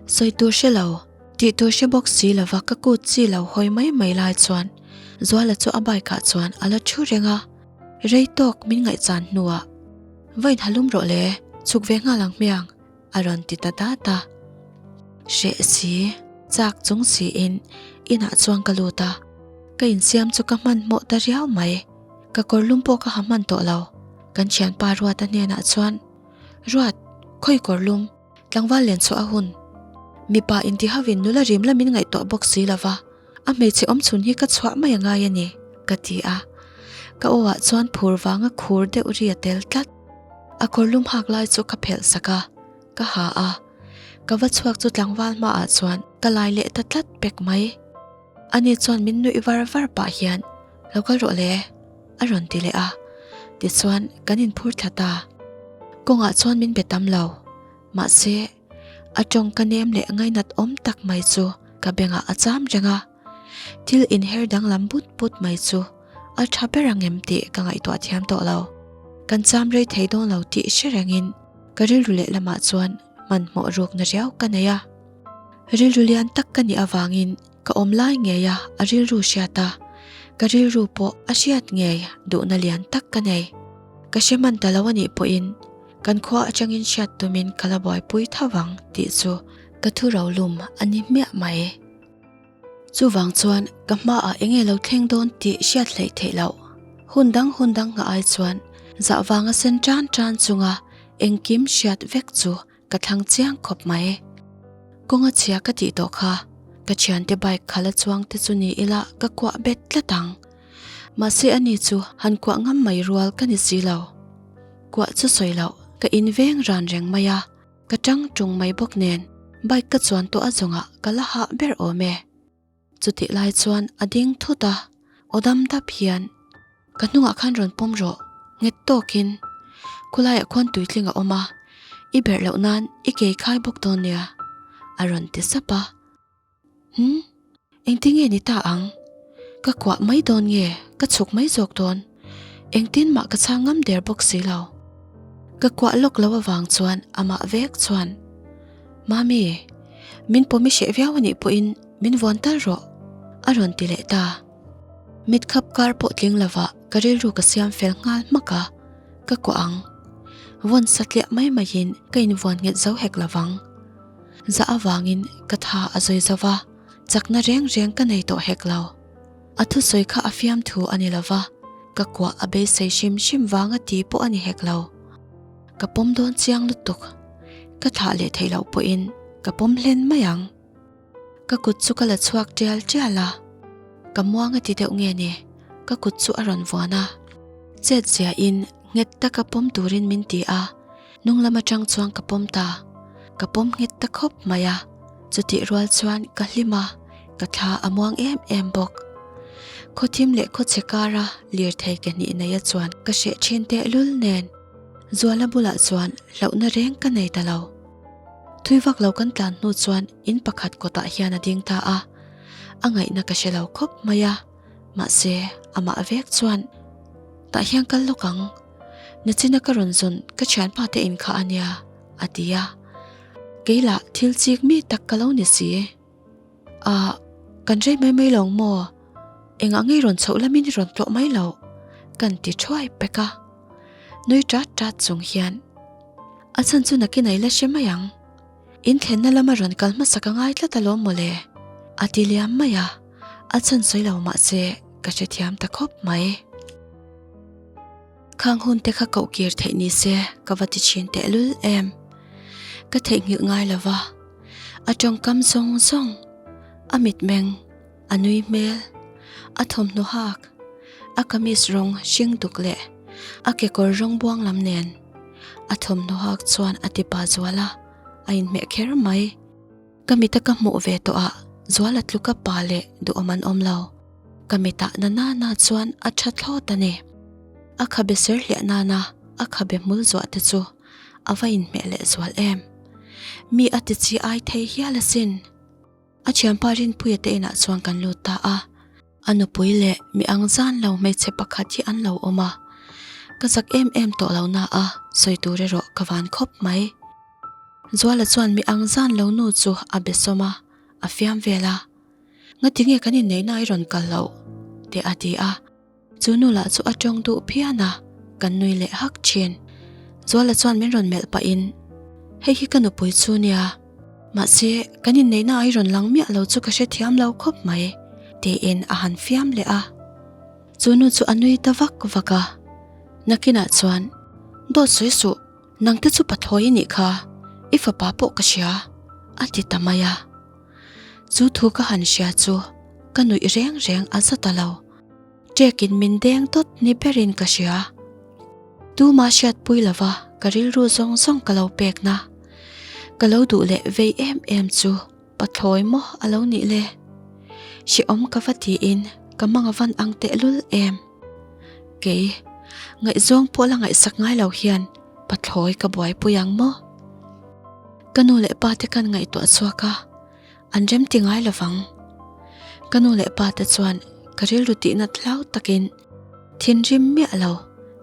Sawi tur hre lo, tih tur hre bawk si lova ka kut chi lo hawi mai mai lai chuan Zuala chu a bike ah chuan a la ṭhu reng a, rei tawk min ngaihchan hnuah, Va inhalum rawh le, chhuk ve nghal ang hmiang, a rawn ti ta dat a. Hreh si, chak chung siin inah chuan ka lut a, ka insiam chu ka hmanhmawh ta riau mai. Ka kawrlum pawh ka ha hman tawh lo. Kan thianpa Ruata hnenah chuan, Ruat, khawi kawrlum, tlangval len chhuah a hun. Mipa inti hovin nula rim lamin ngaihtuah bawk si lo va, a hmeichhe awm chhun hi ka chhuah mai a ngai a ni, ka ti a. Ka aw ah chuan phur vanga khur deuh ri a tel tlat. A kawrlum hak lai chu ka phelh sak a, ka ha a. Ka va chhuak chu tlangval hmaah chuan ka lai leh ta tlat pek mai. Ani chuan min nuih var var pah hian, Lo kal rawh le, a rawn ti leh a. Tichuan, kan inphur thla ta. Kawngah chuan min be tam lo. Mahse, a tawng ka nem leh ngainat awm tak mai chu ka bengah a cham reng a. Thil inher danglam but but mai chu a tha ber ang em tih ka ngaihtuah thiam tawh lo. Kan cham rei thei dawn lo tih hre rengin ka rilru lehlamah chuan hmanhmawh rukna riau ka nei a. Rilru lian tak ka nih avangin. Ka awm lai ngei a a rilru hriat a, ka rilru pawh a hriat ngei duhna lian tak ka nei. Ka hre hman ta lo a nih pawhin kan khua atangin hriat tumin ka la buaipui tho vang tih chu ka thu rolum a ni hmiah mai. Chuvang chuan ka hmaah eng nge lo thleng dawn tih hriat hleih theih loh. Hun dang hun dang nghah ai chuan zah vanga sen tan tan chunga engkim hriat vek chu ka thlang chiang khawp mai. Kawnga chhia ka tih tawh kha ka thiante bike khala chuang te chu ni ila ka kuah bet tlat ang. Mahse ani chu han kuah ngam mai rual ka ni si lo. Kuah chu sawi loh ka inveng ran reng mai a. Ka tang tung mai bawk nen bike ka chuan tawh a zawngah ka la hah ber awm e. Chutih lai chuan a ding thut a, aw dam dap hian ka hnungah khan rawn pawm rawh nghet tawkin khulaiah khuan tuitling a awm a, i berh loh nan i kei khai bawk dawn nia a rawn ti sap a. Hm, engtin nge ni ta ang? Ka kuah mai dawn nge ka chhuk mai zawk dawn? Engtin mah ka chhang ngam der bawk si lo. Ka kuah lawk lo avang chuan amah vek chuan, Mami, min pawm i hreh viau anih pawhin min vuan tal rawh, a rawn ti leh ta. Mit khap kar pawh tling lovah ka rilru ka siam fel nghal hmak a, ka kuah ang. Vawn satliah mai maiin ka invuan nghet zo hek lovang. Zah avangin ka tha a zawi zo va, chakna reng reng ka nei tawh hek lo. A thusawi kha a fiamthu a ni lo va, ka kuah a beisei hrim hrim vanga ti pawh a ni hek lo. Ka pawm dawn chiang lutuk, ka thlah leh theih loh pawhin ka pawm hlen mai ang. Ka kut chu ka la chhuak tial tial a, ka muang a ti deuh nge ni, ka kut chu a rawn vuan a. Chet ziahin nghet taka pawm turin min ti a, hnung lam atang chuan ka pawm ta. Ka pawm nghet ta khawp mai a, chutih rual chuan ka hlim a, ka thla a muang em em bawk. Khawthim leh khawchhe kara lirthei ke hnih neia chuan ka hreh thin tehlul nen, Zuala bulah chuan hlauhna reng ka nei ta lo. Thui vak lo kan tlan hnu chuan in pakhat kawtah hian a ding ta a, a ngaihna ka hre lo khawp mai a, mahse amah vek chuan tah hian kal lawk ang, nachina ka rawn zawn ka thianpa te in kha a nia a ti a, kei lah thil chik mi tak ka lo ni si. Ah, kan rei mai mai lo maw? Engah nge rawn chhoh lamin i rawn tlawh mai loh? Kan ti thuai pek a. Nui tat tat chung hian, A chhan chu nakin a i la hre mai ang. In thlenna lama rawn kal hmasa ka ngai tlat alawm mawle, a ti liam mai a. A chhan sawi lo mahse ka hrethiam ta khawp mai. Khang hun te kha koh kir theih ni se ka va ti thin tehlul em. Ka theihnghilh ngai lo va, a tawngkam zawng zawng, a mitmeng, a nui hmel, a thawmhnaw hak, a kamis rawng hring duk leh a kekawr rawng buang lam nen a thawmhnaw hak chuan a ti pa zual a, a inhmeh kher mai. Ka mita ka hmuh ve tawh ah Zuala tluka pa leh duhawm an awm lo. Ka mitah na nana chuan a tha thlawt a ni. A khabe ser hliah nana a khabe hmul zuah te chu a va inhmeh leh zual em. Mi a ti chi ai thei hial asin. A thianpa Rinpuia te inah chuan kan lut ta a. A nupui leh mi ang zan lo hmeichhe pakhat hi an lo awm a. Ka zak em em tawh lo na a, sawi tur erawh ka van khawp mai. Zuala chuan mi ang zan lo nu chu a be sawm a, a fiam vel a. Ngati nge kan inneihna i rawn kal loh? te a ti a. Chu nu lah chu a tawng duh phian a, kan nui leh hak thin. Zuala chuan min rawn melh pahin, Hei hi ka nupui chu nia, mahse kan inneihna i rawn lang miah lo chu ka hrethiam lo khawp mai, tiin a han fiam leh a. Chu nu chu a nui ta vak vak a. Nakinah chuan, Dawt sawi suh, Nangte chu pathlawi i nih kha, i fapa pawh ka hria, a ti ta mai a. Chu thu ka han hria chu ka nuih reng reng a za ta lo. Ṭekin min deng dawt ni berin ka hria. Tuma hriatpui lova ka rilru zawng zawng ka lo pekna. Ka lo duh leh vei em em chu pathlawi maw a lo nih le? Hrehawm ka va tiin ka mang a van ang tehlul em? Kei, ngaihzawng pawh la ngaihsak ngai lo hian pathlawi ka buaipui ang maw? Ka nu leh pa te kan ngaihtuah chhuak a, an rem ti ngai lo vang. Ka nu leh pa te chuan ka rilru tihna hlau takin thinrim miah lo,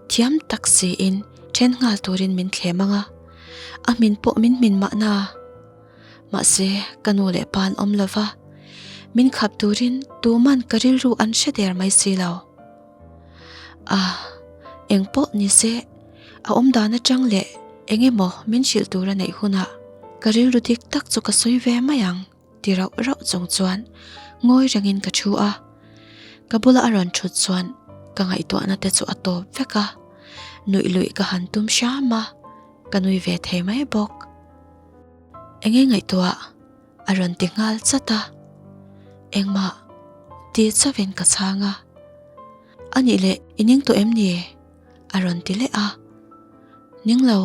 thiam tak siin then nghal turin min thlem ang a, a hmin pawh min hmin mahna. Mahse, ka nu leh pa an awm lo va. Min khap turin tuman ka rilru an hre der mai si lo. Ah, eng pawh ni se, a awm dan atang leh eng emaw min hrilh tur a neih hunah ka rilru dik tak chu ka sawi ve mai ang ti rauh rauh chung chuan ngawi rengin ka thu a. Ka bula a rawn thut chuan ka ngaihtuahna te chu a tawp vek a, nuih luih ka han tum hram a, ka nui ve thei mai bawk. Enge ngaihtuah? A rawn ti nghal chat a, Engmah ti chauhin ka chhang a, A nih leh i ning tawh em ni? A rawn ti leh a, Ning lo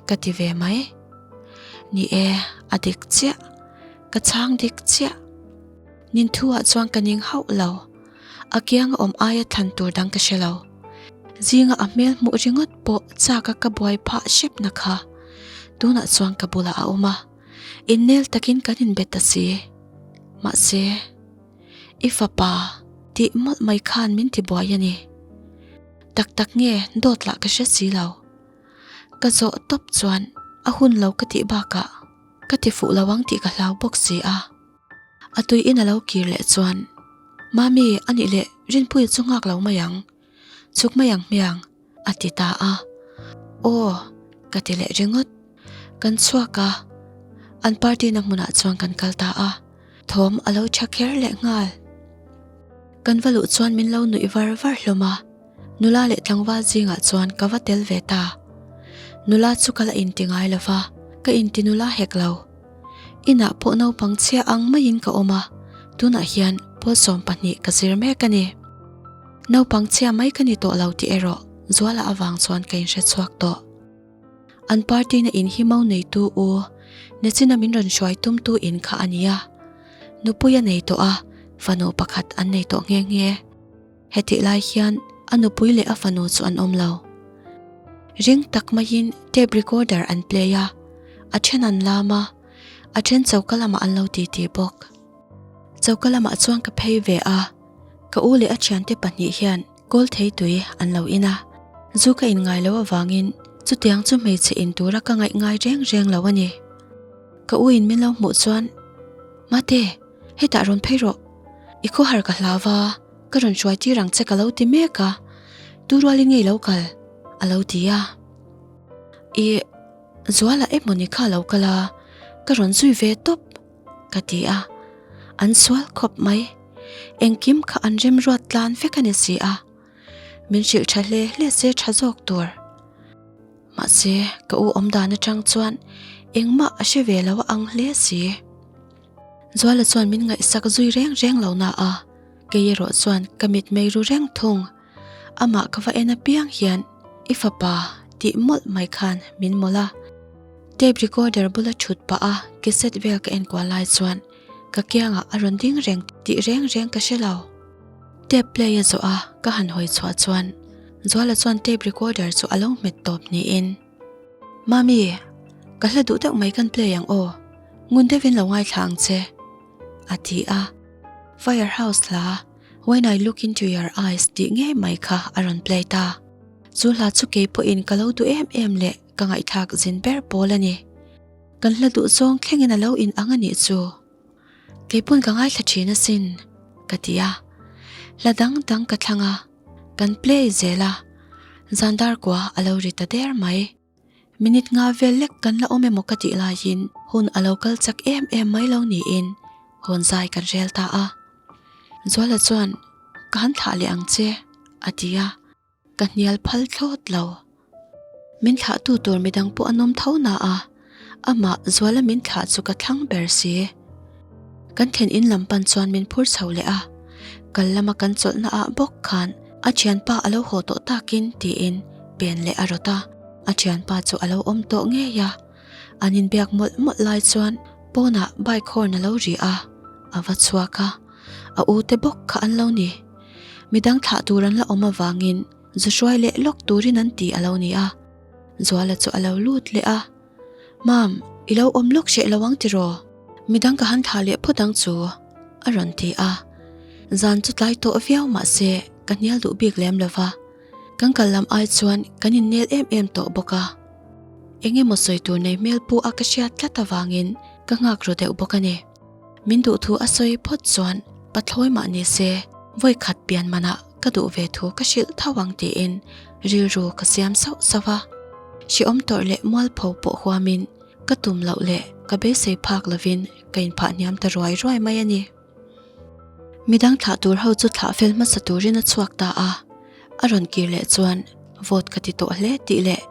ka ti ve mai. Ni e, a dik chiah, ka chhang dik chiah. Nin thu ah chuan ka ning hauh lo, a kianga awm aia thlan tur dang ka hre lo. Zinga a hmel hmuh ringawt pawh chak a ka buai phah hrepna kha tunah chuan ka bulah a awm a. Innel takin kan inbe ta si. Mahse, i fapa tih mawlh mai khan min ti buai a ni. Tak tak nge dawt lah ka hre si lo. Ka zawh tawp chuan a hun lo ka tih bakah ka ti fuh lo ang tih ka hlau bawk si a. A tui in a lo kir leh chuan, Mami, a nih leh Rinpuia chu nghak lo mai ang. Chhuk mai ang hmiang, a ti ta a. Aw, ka ti leh ringawt. Kan chhuak a, an party na hmunah chuan kan kal ta a, thawm a lo tha kher leh nghal. Kan va luh chuan min lo nuih var var hlawm a, nula leh tlangval zingah chuan ka va tel ve ta. Nula chu ka la inti ngai lo va, ka inti nula hek lo. Inah pawh naupang chhia ang maiin ka awm a, tunah hian pawl 12 ka zir mek a ni. Naupang chhia mai ka ni tawh lo tih erawh Zuala avang chuan ka inhre chhuak tawh. An party na in hi mau neitu u Nechina min rawn hruai tumtu in kha a nia. Nupui a nei tawh a, fanu pakhat an nei tawh nghe nghe. Hetih lai hian a nupui leh a fanu chu an awm lo. Ring tak maiin tape recorder an play a, a then an lam a, a then choka lamah an lo titi bawk. Choka lamah chuan ka phei ve a, ka u leh a thiante pahnih hian kawl thei tui an lo in a, zu ka in ngai lo avangin chutiang chu hmeichhe in tura ka ngaih ngai reng reng lo a ni. Ka u in min lo hmuh chuan, Mate, hetah rawn phei rawh, i khawhar ka hlau va, ka rawn hruai tir ang che ka lo ti mek a, tu rualin nge i lo kal? a lo ti a. I Zuala emawni kha a lo kal a, ka rawn zui ve tawp ka ti a, an sual khawp mai, engkim kha an remruat tlan vek a ni si a, min hrilh tha hle hle se tha zawk tur. Mahse, ka u awm dan atang chuan engmah a hre ve lo a ang hle si. Zuala chuan min ngaihsak zui reng reng lo na a, kei erawh chuan ka mit mei ru reng thung. Amah ka va en apiang hian i fapa tih mawlh mai khan min mawlh a. Tape recorder bula thut pah a cassette vel ka enkual lai chuan ka kiangah a rawn ding reng tih reng reng ka hre lo. Tape play a zawh a ka han hawi chhuah chuan Zuala chuan tape recorder chu a lo hmet tawp niin, Mami, ka hla duh deuh mai kan play ang aw, ngun deuhin lo ngaithla ang che, a ti a. Firehouse hla When I Look Into Your Eyes tih ngei mai kha a rawn play ta. Chu hla chu kei pawhin ka lo duh em em leh ka ngaihthlak zin ber pawl a ni. Kan hla duh zawng thlengin a lo in ang a nih chu. Kei pawn ka ngaithla thin asin, ka ti a. Hla dang dang ka thlang a, kan play zel a, zan dar kua a lo ri ta der mai. Minute nga vel lek kan la awm emaw ka tih laiin hun a lo kal chak em em mai lo niin hawn zai kan rel ta a. Zuala chuan, Ka han thlah leh ang che, a ti a. Ka hnial phal thlawt lo. Min thlah tu tur midang pawh an awm tho na a, amah Zuala min thlah chu ka thlang ber si. Kan thlen in lam pan chuan min phur chho leh a, kal lama kan chawlhna ah bawk khan a thianpa a lo haw tawh takin tiin pen leh a rawt a, a thianpa chu a lo awm tawh ngei a. An inbiak mawlh mawlh lai chuan pawnah bike horn a lo ri a, a va chhuak a, a u te bawk kha an lo ni. Midang thlah tur an la awm avangin zu hruai leh lawk turin an ti a lo ni a. Zuala chu a lo lut leh a, Mam, i lo awm lawk hreh lo ang tiraw? Midang ka han thlah leh phawt ang chu, a rawn ti a. Zan chu tlai tawh viau mah se ka hnial duh bik lem lo va, kan kal lam ai chuan kan innel em em tawh bawk a. Eng emaw sawi tur nei hmel pu a ka hriat tlat avangin ka nghak ru deuh bawk a ni. Min duh thu a sawi phawt chuan pathlawi mah ni se vawi khat pian manah ka duh ve thu ka hrilh tho ang tiin rilru ka siam sauh sauh a. Hrehawm tawrh leh mualpho pawh huamin ka tum loh leh ka beisei phak lovin ka inphah hniam ta ruai ruai mai a ni. Midang thlah tur ho chu thlah fel hmasa turin a chhuak ta a, a rawn kir leh chuan vote ka ti tawh hle tih leh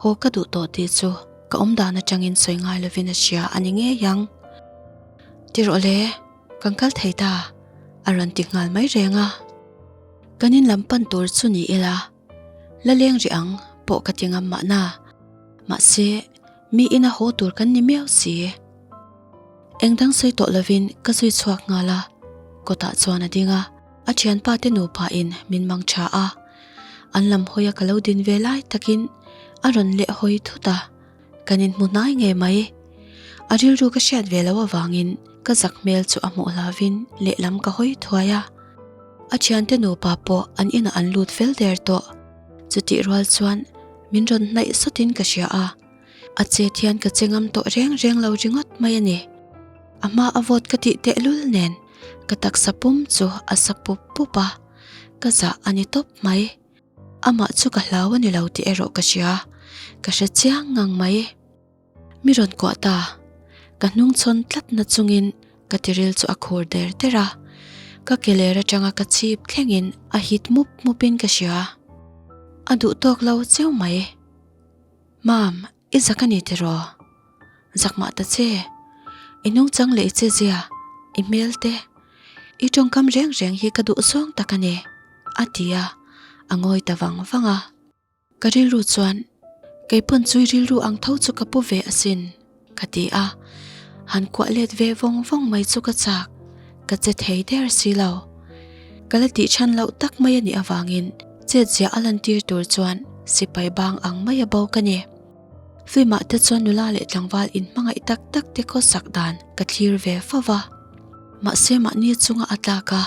haw ka duh tawh tih chu ka awm dan atangin sawi ngai lovin a hria a ni ngei ang. Ti rawh le, kan kal thei ta, a rawn ti nghal mai reng a. Kan in lam pan tur chu ni ila, la leng rih ang pawh ka ti ngam mahna. Mahse, mi ina haw tur kan ni miau si. Eng dang sawi tawh lovin ka zui chhuak nghal a, kawtah chuan a ding a, a thianpa te nupa in min mang tha a, an lam hawi a ka lo din ve lai takin a rawn leh hawi thut a, kan inhmu hnai ngei mai. A rilru ka hriat ve loh avangin ka zak hmel chu a hmuh hlauvin lehlam ka hawi thuai a, a thiante nupa pawh an inah an lut fel der tawh, chutih rual chuan min rawn hnaih sawtin ka hria a. A chet hian ka che ngam tawh reng reng lo ringawt mai a ni. A hma a vawt ka tih tehlul nen ka taksa pum chu a sa pup pup a, ka zah a ni tawp mai. Amah chu ka hlau a ni lo tih erawh ka hria, ka hre chiang ngang mai. Mi rawn kuah ta, ka hnungchhawn tlat na chungin ka tiril chu a khur der der a, ka ke ler atanga ka chhip thlengin a hit mup mupin ka hria. A duh tawk lo cheu mai. Mam, i zak a ni tiraw? Zak mah ta che. I nungchang leh i che zia, i hmel te, i tawngkam reng reng hi ka duh zawng tak a ni, a ti a, a ngawi ta vang vang a. Ka rilru chuan, Kei pawn chu i rilru ang tho chu ka pu ve asin, ka ti a. Han kuah let ve vawng vawng mai chu ka chak, ka che thei der si lo. Ka la tih chhan loh tak mai a nih avangin chet ziah a lantir tur chuan sipai bang ang mai a bo ka ni. Film ah te chuan nula leh tlangval inhmangaih tak tak te khawsak dan ka thlir ve fo va. Mahse mahni chunga a tlak a,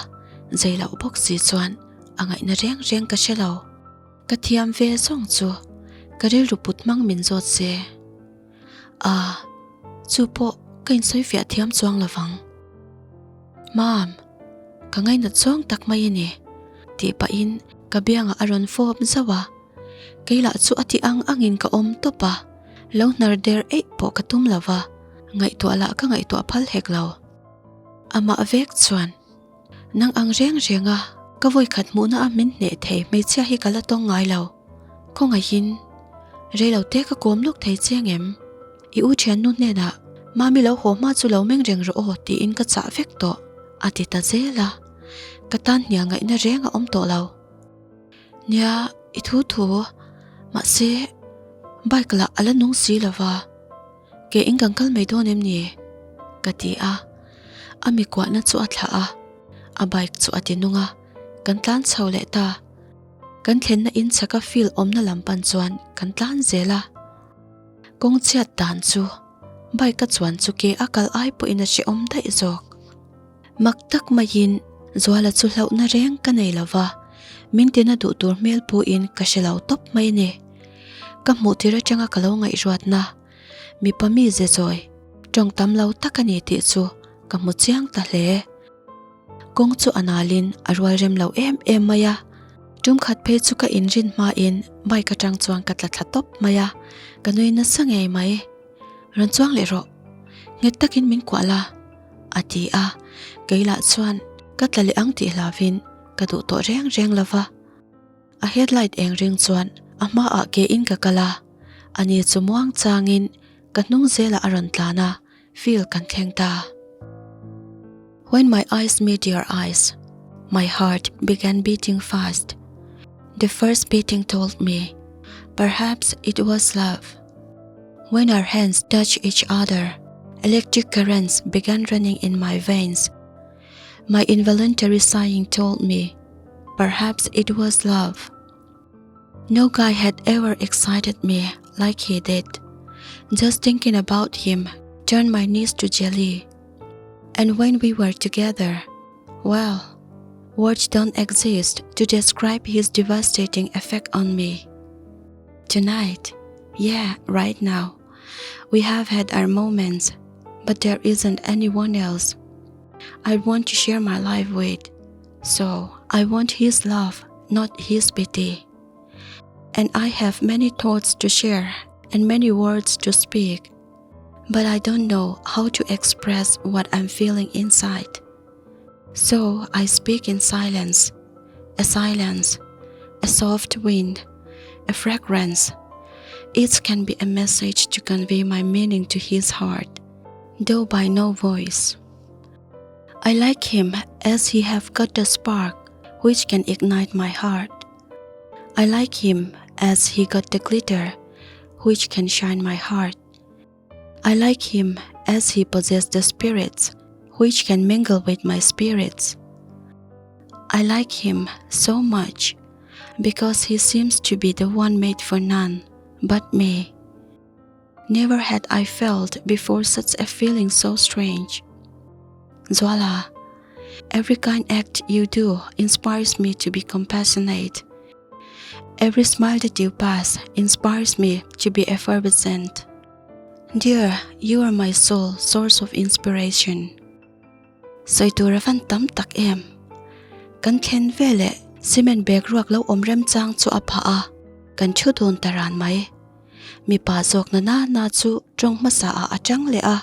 zei loh bawk si chuan a ngaihna reng reng ka hre lo. Ka thiam ve zawng chu ka rilru put hmang min zawt se. A, chu pawh ka insawi fiah thiam chuang lo vang. Mam, ka ngainat zawng tak mai a ni, tih pahin ka biangah a rawn fawp zauh a. Kei lah chu a ti ang angin ka awm tawp a, lo hnar der eih pawh ka tum lo va, ngaihtuah lah ka ngaihtuah phal hek lo. Amah vek chuan, Nang ang reng reng a, ka vawikhat hmuhna a min hneh thei hmeichhia hi ka la tawng ngai lo. Khawngaihin, reilo te ka kawm lawk thei che ngem? I u thiannu hnenah, Mami lo haw hma chu lo meng reng rawh aw tiin ka chah vek tawh, a ti ta zel a. Ka tan hnial ngaihna reng a awm tawh lo. Nia, i thu thu, mahse, bike lah a la nung si lo va. Ke in kan kal mai dawn em ni? Ka ti a, a mi kuahna chu a thlah a, a bike chu a ti nung a, kan tlan chho leh ta. Kan thlenna in chhaka field awmna lam pan chuan kan tlan zel a. Kawng chhiat dan chu bike a chuan chu ke a kal ai pawhin a hrehawm daih zawk. Mak tak maiin Zuala chu hlauhna reng ka nei lo va, min tina duh tur hmel puin ka hre lo tawp mai a ni. Ka hmuh tir atanga ka lo ngaihruatna, mipa mi ze zawi, tawng tam lo tak a ni tih chu ka hmu chiang ta hle. Kawng chu a nalin a rual rem lo em em mai a, tum khat phei chu ka inrin hmain bike atang chuan ka tla thla tawp mai a, ka nui nasa ngei mai. Rawn chuang leh rawh, nghet takin min kuah la, a ti a, kei lah chuan ka tla leh ang tih hlauvin ka duh tawh reng reng lo va. A headlight eng ring chuan a hmaah ke in ka kal a, ani chu muang changin ka hnung zelah a rawn tlan a, field kan thleng ta. When my eyes meet your eyes, my heart began beating fast. The first beating told me, perhaps it was love. When our hands touched each other, electric currents began running in my veins. My involuntary sighing told me, perhaps it was love. No guy had ever excited me like he did. Just thinking about him turned my knees to jelly. And when we were together, well, words don't exist to describe his devastating effect on me. Tonight, yeah, right now, we have had our moments, but there isn't anyone else. I want to share my life with. So, I want his love, not his pity. And I have many thoughts to share and many words to speak, but I don't know how to express what I'm feeling inside. So I speak in silence, a silence, a soft wind, a fragrance. It can be a message to convey my meaning to his heart, though by no voice. I like him as he have got the spark which can ignite my heart. I like him as he got the glitter which can shine my heart. I like him as he possessed the spirits which can mingle with my spirits. I like him so much because he seems to be the one made for none but me. Never had I felt before such a feeling so strange. Zuala, every kind act you do inspires me to be compassionate. Every smile that you pass inspires me to be effervescent. Dear, you are my sole source of inspiration. Sawi tur a van tam tak em? Kan thlen veleh cement bag ruak lo awm remchang chu a phah a, kan thu dun ta ran mai. Mipa zawk na na na chu tawng hmasa ah a tang leh a.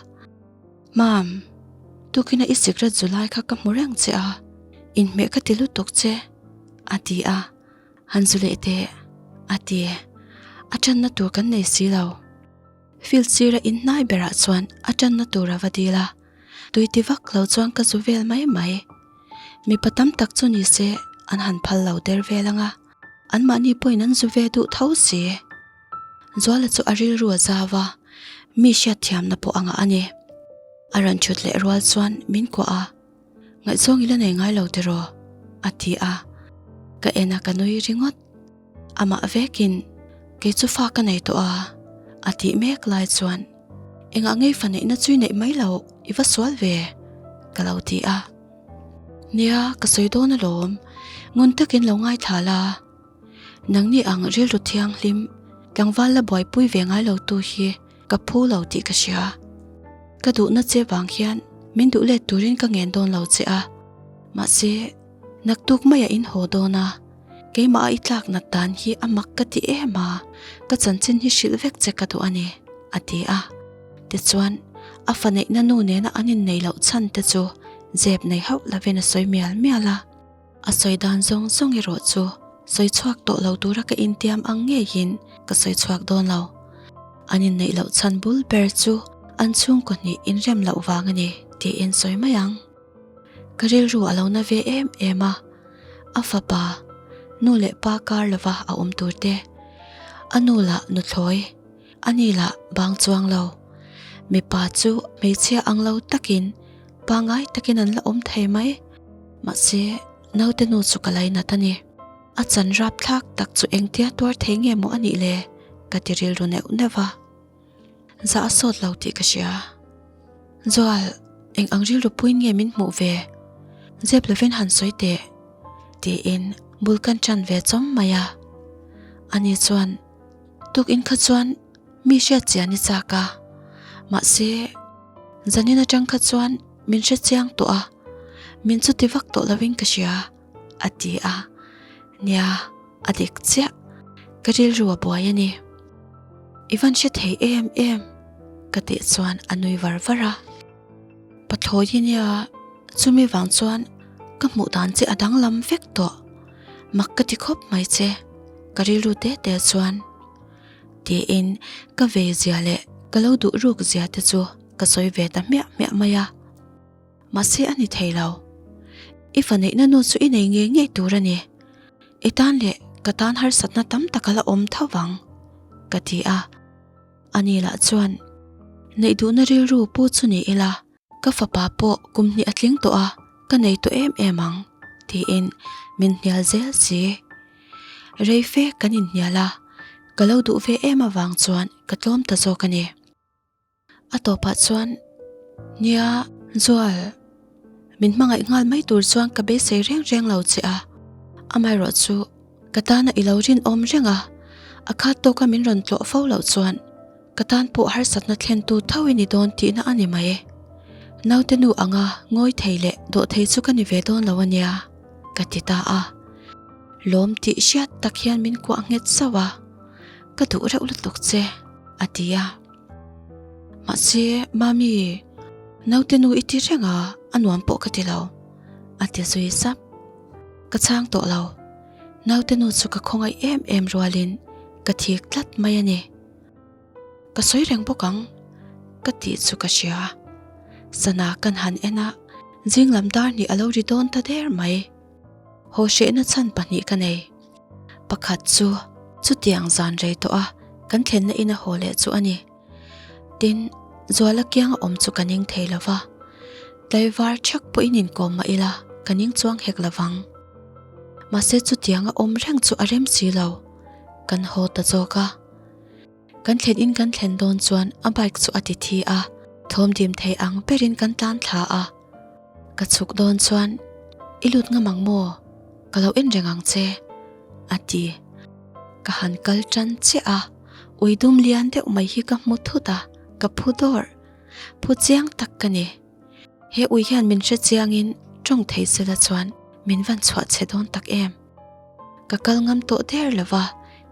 Mam, tukina i sikret zu lai kha ka hmu reng che a, inhmeh ka ti lutuk che, a ti a. Han zu leh teh, a ti. A tanna tur kan nei si lo. Field sira in hnai berah chuan a tanna tur a va dil a, tui ti vak lo chuan ka zu vel mai mai. Mipa tam tak chu ni se an han phal lo der vel ang a, anmahni pawhin an zu ve duh tho si. Zuala chu a rilru a zau a, mi hriatthiamna pawh a ngah a ni. A rawn thut leh rual chuan min kuah a. Ngaihzawng i la nei ngai lo tiraw? a ti a, ka en a ka nui ringawt. Amah vekin, Kei chu fa ka nei tawh a, a tih mek lai chuan, Engah ngei fa neihna chu i neih mai loh, i va sual ve, ka lo ti a. Nia, ka sawi dawn alawm, ngun takin lo ngaithla la. Nangni ang rilru thianghlim, tlangval la buaipui ve ngai lo tu hi ka phu lo tih ka hria. Ka duhna che vang hian min duh let turin ka ngen dawn lo che a, mahse naktuk maiah in haw dawn a, keimah a i tlak nat dan hi a mak ka ti em a, ka chanchin hi hrilh vek che ka duh a ni, a ti a. Tichuan, a fa neihna nu nena an innei loh chhan te chu zep nei hauh lovin a sawi mial mial a. A sawi dan zawng zawng erawh chu sawi chhuak tawh lo tura ka intiam ang ngeiin ka sawi chhuak dawn lo. An inneih loh chhan bul ber chu an chhungkaw hnih inrem loh vang a ni tiin sawi mai ang. Ka rilru a lo na ve em em a, a fapa nu leh pa kar lova a awm tur te, a nu lah nuthlawi, a ni lah bang chuang lo. Mipa chu hmeichhia ang lo takin pangai takin an la awm thei mai. Mahse, naute nu chu ka lainat a ni. A chan rapthlak tak chu engtia tuar thei nge maw a nih le? ka ti rilru neuh neuh va. Zah a sawt lo tih ka hria. Zual, eng ang rilru puiin nge min hmuh ve? Zep lovin han sawi teh, tiin bul kan ṭan ve chawm mai a. Ani chuan, Tukin kha chuan mi hriat chian i chak a, mahse, zanin aṭang kha chuan min hre chiang tawh a, min chuti vak tawh lovin ka hria, a ti a. Nia, a dik chiah. Ka rilru a buai a ni. I van hre thei em em, ka tih chuan a nui var var a. Pathlawi hi nia, chumi vang chuan ka hmuh dan che a danglam vek tawh. Mak ka ti khawp mai che, ka rilru te te chuan. Tiin ka vei zia leh ka lo duh ruk zia te chu ka sawi ve ta hmiah hmiah mai a. Mahse a ni thei lo. I fa neihna nu chu i nei ngei ngei tur a ni. I tan leh ka tan harsatna tam tak a la awm tho vang, ka ti a. Ani lah chuan, Neih duhna rilru pu chu ni ila, ka fapa pawh kum hnih a tling tawh a, ka nei tawh em em ang, tiin min hnial zel si. Rei fe kan inhnial a, ka lo duh ve em avang chuan ka tlawm ta zawk a ni. A tawpah chuan, Nia, Zual, min hmangaih nghal mai tur chuan ka beisei reng reng lo che a, amaherawh chu ka tana i lo rinawm reng a, a khat tawka min rawn tlawh fo loh chuan ka tan pawh harsatna thlentu tho i ni dawn tihna a ni mai. Naute nu anga ngawi thei leh dawh thei chu ka ni ve dawn lo a nia, ka ti ta a. Lawm tih hriat tak hian min kuah nghet sauh a, Ka duh reuh lutuk che, a ti a. Mahse, Mami, naute nu i ti reng a, a nuam pawh ka ti lo, a ti zui sap. Ka chhang tawh lo. Naute nu chu ka khawngaih em em rualin ka thik tlat mai a ni. Ka sawi reng bawk ang, ka tih chu ka hria. Sana kan han en a, zing lam dar hnih a lo ri dawn ta der mai. Haw hrehna chhan pahnih ka nei. Pakhat chu chutiang zan rei tawh a kan thlenna ina haw leh chu a ni. Tin, Zuala kianga awm chu ka ning thei lo va, tlaivar thak pawhin inkawm mah ila ka ning chuang hek lo vang. Mahse chutianga awm reng chu a rem si lo, kan haw ta zawk a. Kan thlen in kan thlen dawn chuan a bike chu a ti thi a, thawm dim thei ang berin kan tlan thla a. Ka chhuk dawn chuan i lut ngam ang maw? Ka lo en reng ang che, a ti. Ka han kal tan chiah a, ui dum lian deuh mai hi ka hmu thut a, ka phu dawrh. Phu chiang tak ka ni. He ui hian min hre chiangin tawng thei sela chuan min van chhuah chhe dawn tak em. Ka kal ngam tawh der lo va,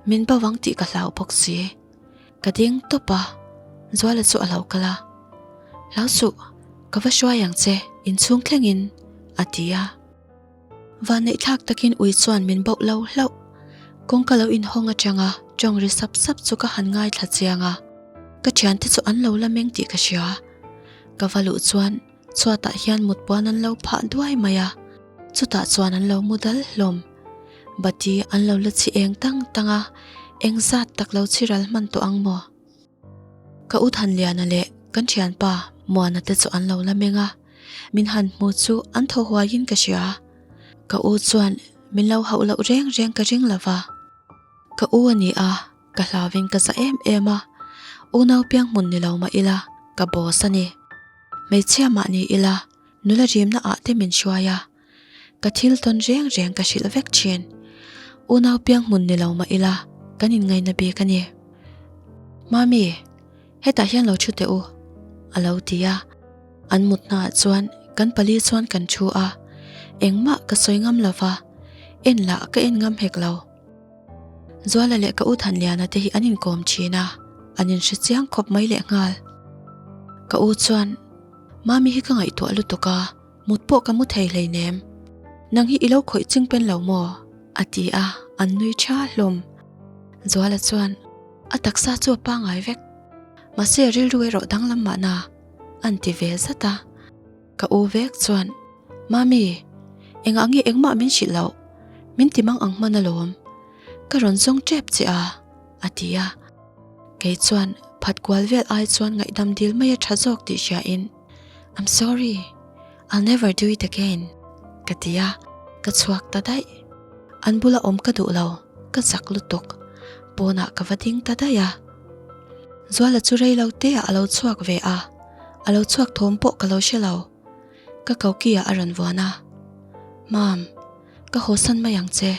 min bo ang tih ka hlau bawk si. Ka ding tawp a, Zuala chu a lo kal a. Hlau suh, ka va hruai ang che, inchhung thlengin, a ti a. Vanneihthlak takin ui chuan min bauh lo hlauh. Kawngka lo inhawng atanga tawng ri sap sap chu ka han ngaithla chiang a, ka thiante chu an lo la meng tih ka hria. Ka va luh chuan chhuatah hian mut puan an lo phah duai mai a, chutah chuan an lo mu dal hlawm. Bati an lo la chhi eng tang tang a, eng zat tak lo chhi ral hman tawh ang maw? Ka u Thanliana leh kan thianpa Muana te chu an lo la meng a, min han hmu chu an thaw huaiin ka hria. Ka u chuan min lo hauh loh reng reng ka ring lo va. Ka u a ni a, ka hlauin ka za em em a, unau piang hmun ni lo mah ila ka boss a ni. Hmeichhia mah ni ila nula rimna ah te min hruai a, Ka thil tawn reng reng ka hrilh vek thin. Unau piang hmun ni lo mah ila kan inngaihna bik a ni. Mami, hetah hian lo thu teh u, a lo ti a. An mutnaah chuan kan pali chuan kan thu a, engmah ka sawi ngam lo va, en lah ka en ngam hek lo. Zuala leh ka u Thanliana te hi an inkawm thin a, an inhre chiang khawp mai lehnghal. Ka u chuan, Mami hi ka ngaihtuah lutuk a. Mut pawh ka mu thei hleinem. Nang hi i lo khawih ching pen lo maw? a ti a, an nui tha hlawm. Zuala chuan a taksa chu a pangai vek. Mahse rilru erawh danglam mahna an ti ve zat a. Ka u vek chuan, Mami, engah nge engmah min hrilh loh? Min ti mang ang hman alawm. Ka rawn zawng tep che a, a ti a. Kei chuan phat kual vel ai chuan ngaihdam dil mai a tha zawk tih hriain, I'm sorry, I'll never do it again, ka ti a, ka chhuak ta daih. An bula awm ka duh lo, ka zak lutuk. Pawnah ka va ding ta daih a. Zuala chu rei lo te ah a lo chhuak ve a, a lo chhuak thawm pawh ka lo hre lo. Ka koki ah a rawn vuan a, Mam, ka hawsan mai ang che,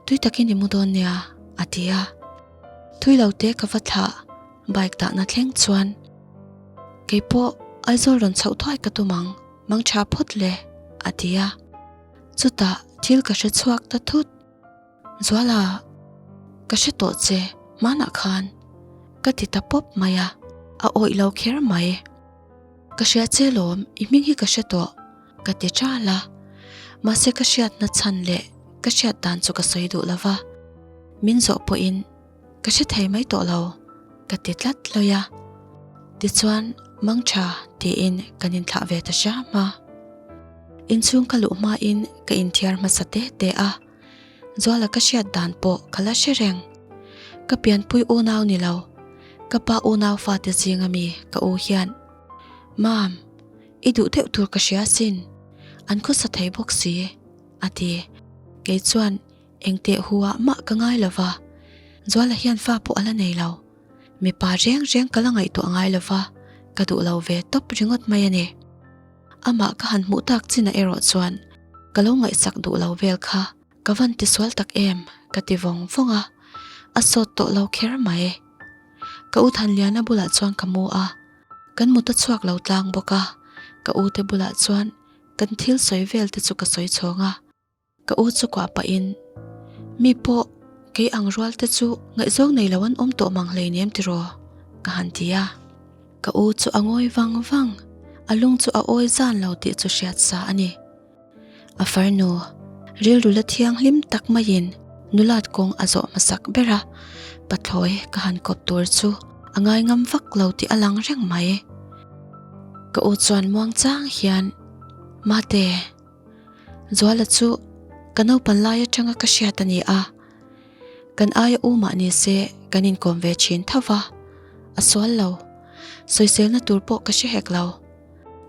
tui takin i mu dawn nia, a ti a. Tui lo te ka va thlah. Bike dahna thleng chuan keipawh Aizawl rawn chhoh thuai ka tum ang, mang tha phawt le, a ti a. Chutah thil ka hre chhuak ta thut. Zuala, ka hre tawh che, hmanah khan ka ti ta pawp mai a, a awih lo kher mai. Ka hria che lawm, i hming hi ka hre tawh, ka ti ṭal a. Mahse ka hriatna chhan leh ka hriat dan chu ka sawi duh lo va, min zawh pawhin Ka hre thei mai tawh lo, ka ti tlat lawi a. Tichuan, Mangtha tiin kan inthlah ve ta hram a. Inchhung ka luh hmain ka inthiar hmasa te te a, Zuala ka hriat dan pawh ka la hre reng. Ka pianpui unau ni lo, ka pa unau fate zinga mi ka u hian, Mam, i duh deuh tur ka hria sin, an khawsa thei bawk si, a ti. Kei chuan, Engteh hu ah mah ka ngai lo va, Zuala hian fa pawh a la nei lo. Mipa reng reng ka la ngaihtuah ngai lo va, ka duh lo ve tawp ringawt mai a ni. Amah ka han hmuh tak chinah erawh chuan ka lo ngaihsak duh lo vel kha ka van tisual tak em ka ti vawng vawng a, a sawt tawh lo kher mai. Ka u Thanliana bulah chuan ka mu a, kan mut a chhuak lo tlang bawk a. Ka u te bulah chuan kan thil sawi vel te chu ka sawi chhawng a. Ka u chu kuah pahin, Mi pawh kei ang rual te chu ngaihzawng nei lo an awm tawh mang hleinem tiraw? ka han ti a. Ka u chu a ngawi vang vang, a lung chu a awi zan lo tih chu hriat sa a ni. A farnu, rilru la thianghlim tak maiin nulat kawng a zawh hmasak ber a, pathlawi ka han kawp tur chu a ngaingam vak lo tih a lang reng mai. Ka u chuan muang chang hian, Mate, Zuala chu ka naupan lai atanga ka hriat a ni a, kan aia u mah ni se kan inkawm ve thin tho va, a sual lo, sawiselna tur pawh ka hre hek lo.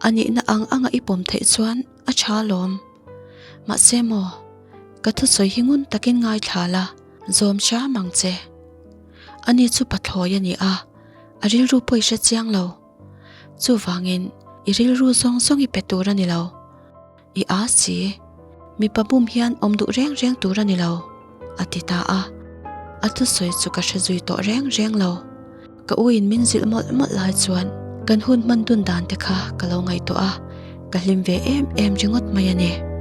A nihna ang anga i pawm theih chuan a tha alawm. Mahse maw, ka thusawi hi ngun takin ngaithla la, zawm hram ang che. Ani chu pathlawi a ni a, a rilru pawh i hre chiang lo. Chuvangin i rilru zawng zawng i pe tur a ni lo. I a si, mipa bum hian awm duh reng reng tur a ni lo, a ti ta a. A thusawi chu ka hre zui tawh reng reng lo. Ka u in min zilh mawlh mawlh lai chuan kan hun hman dun dan te kha ka lo ngaihtuah a, ka hlim ve em em ringawt mai a ni.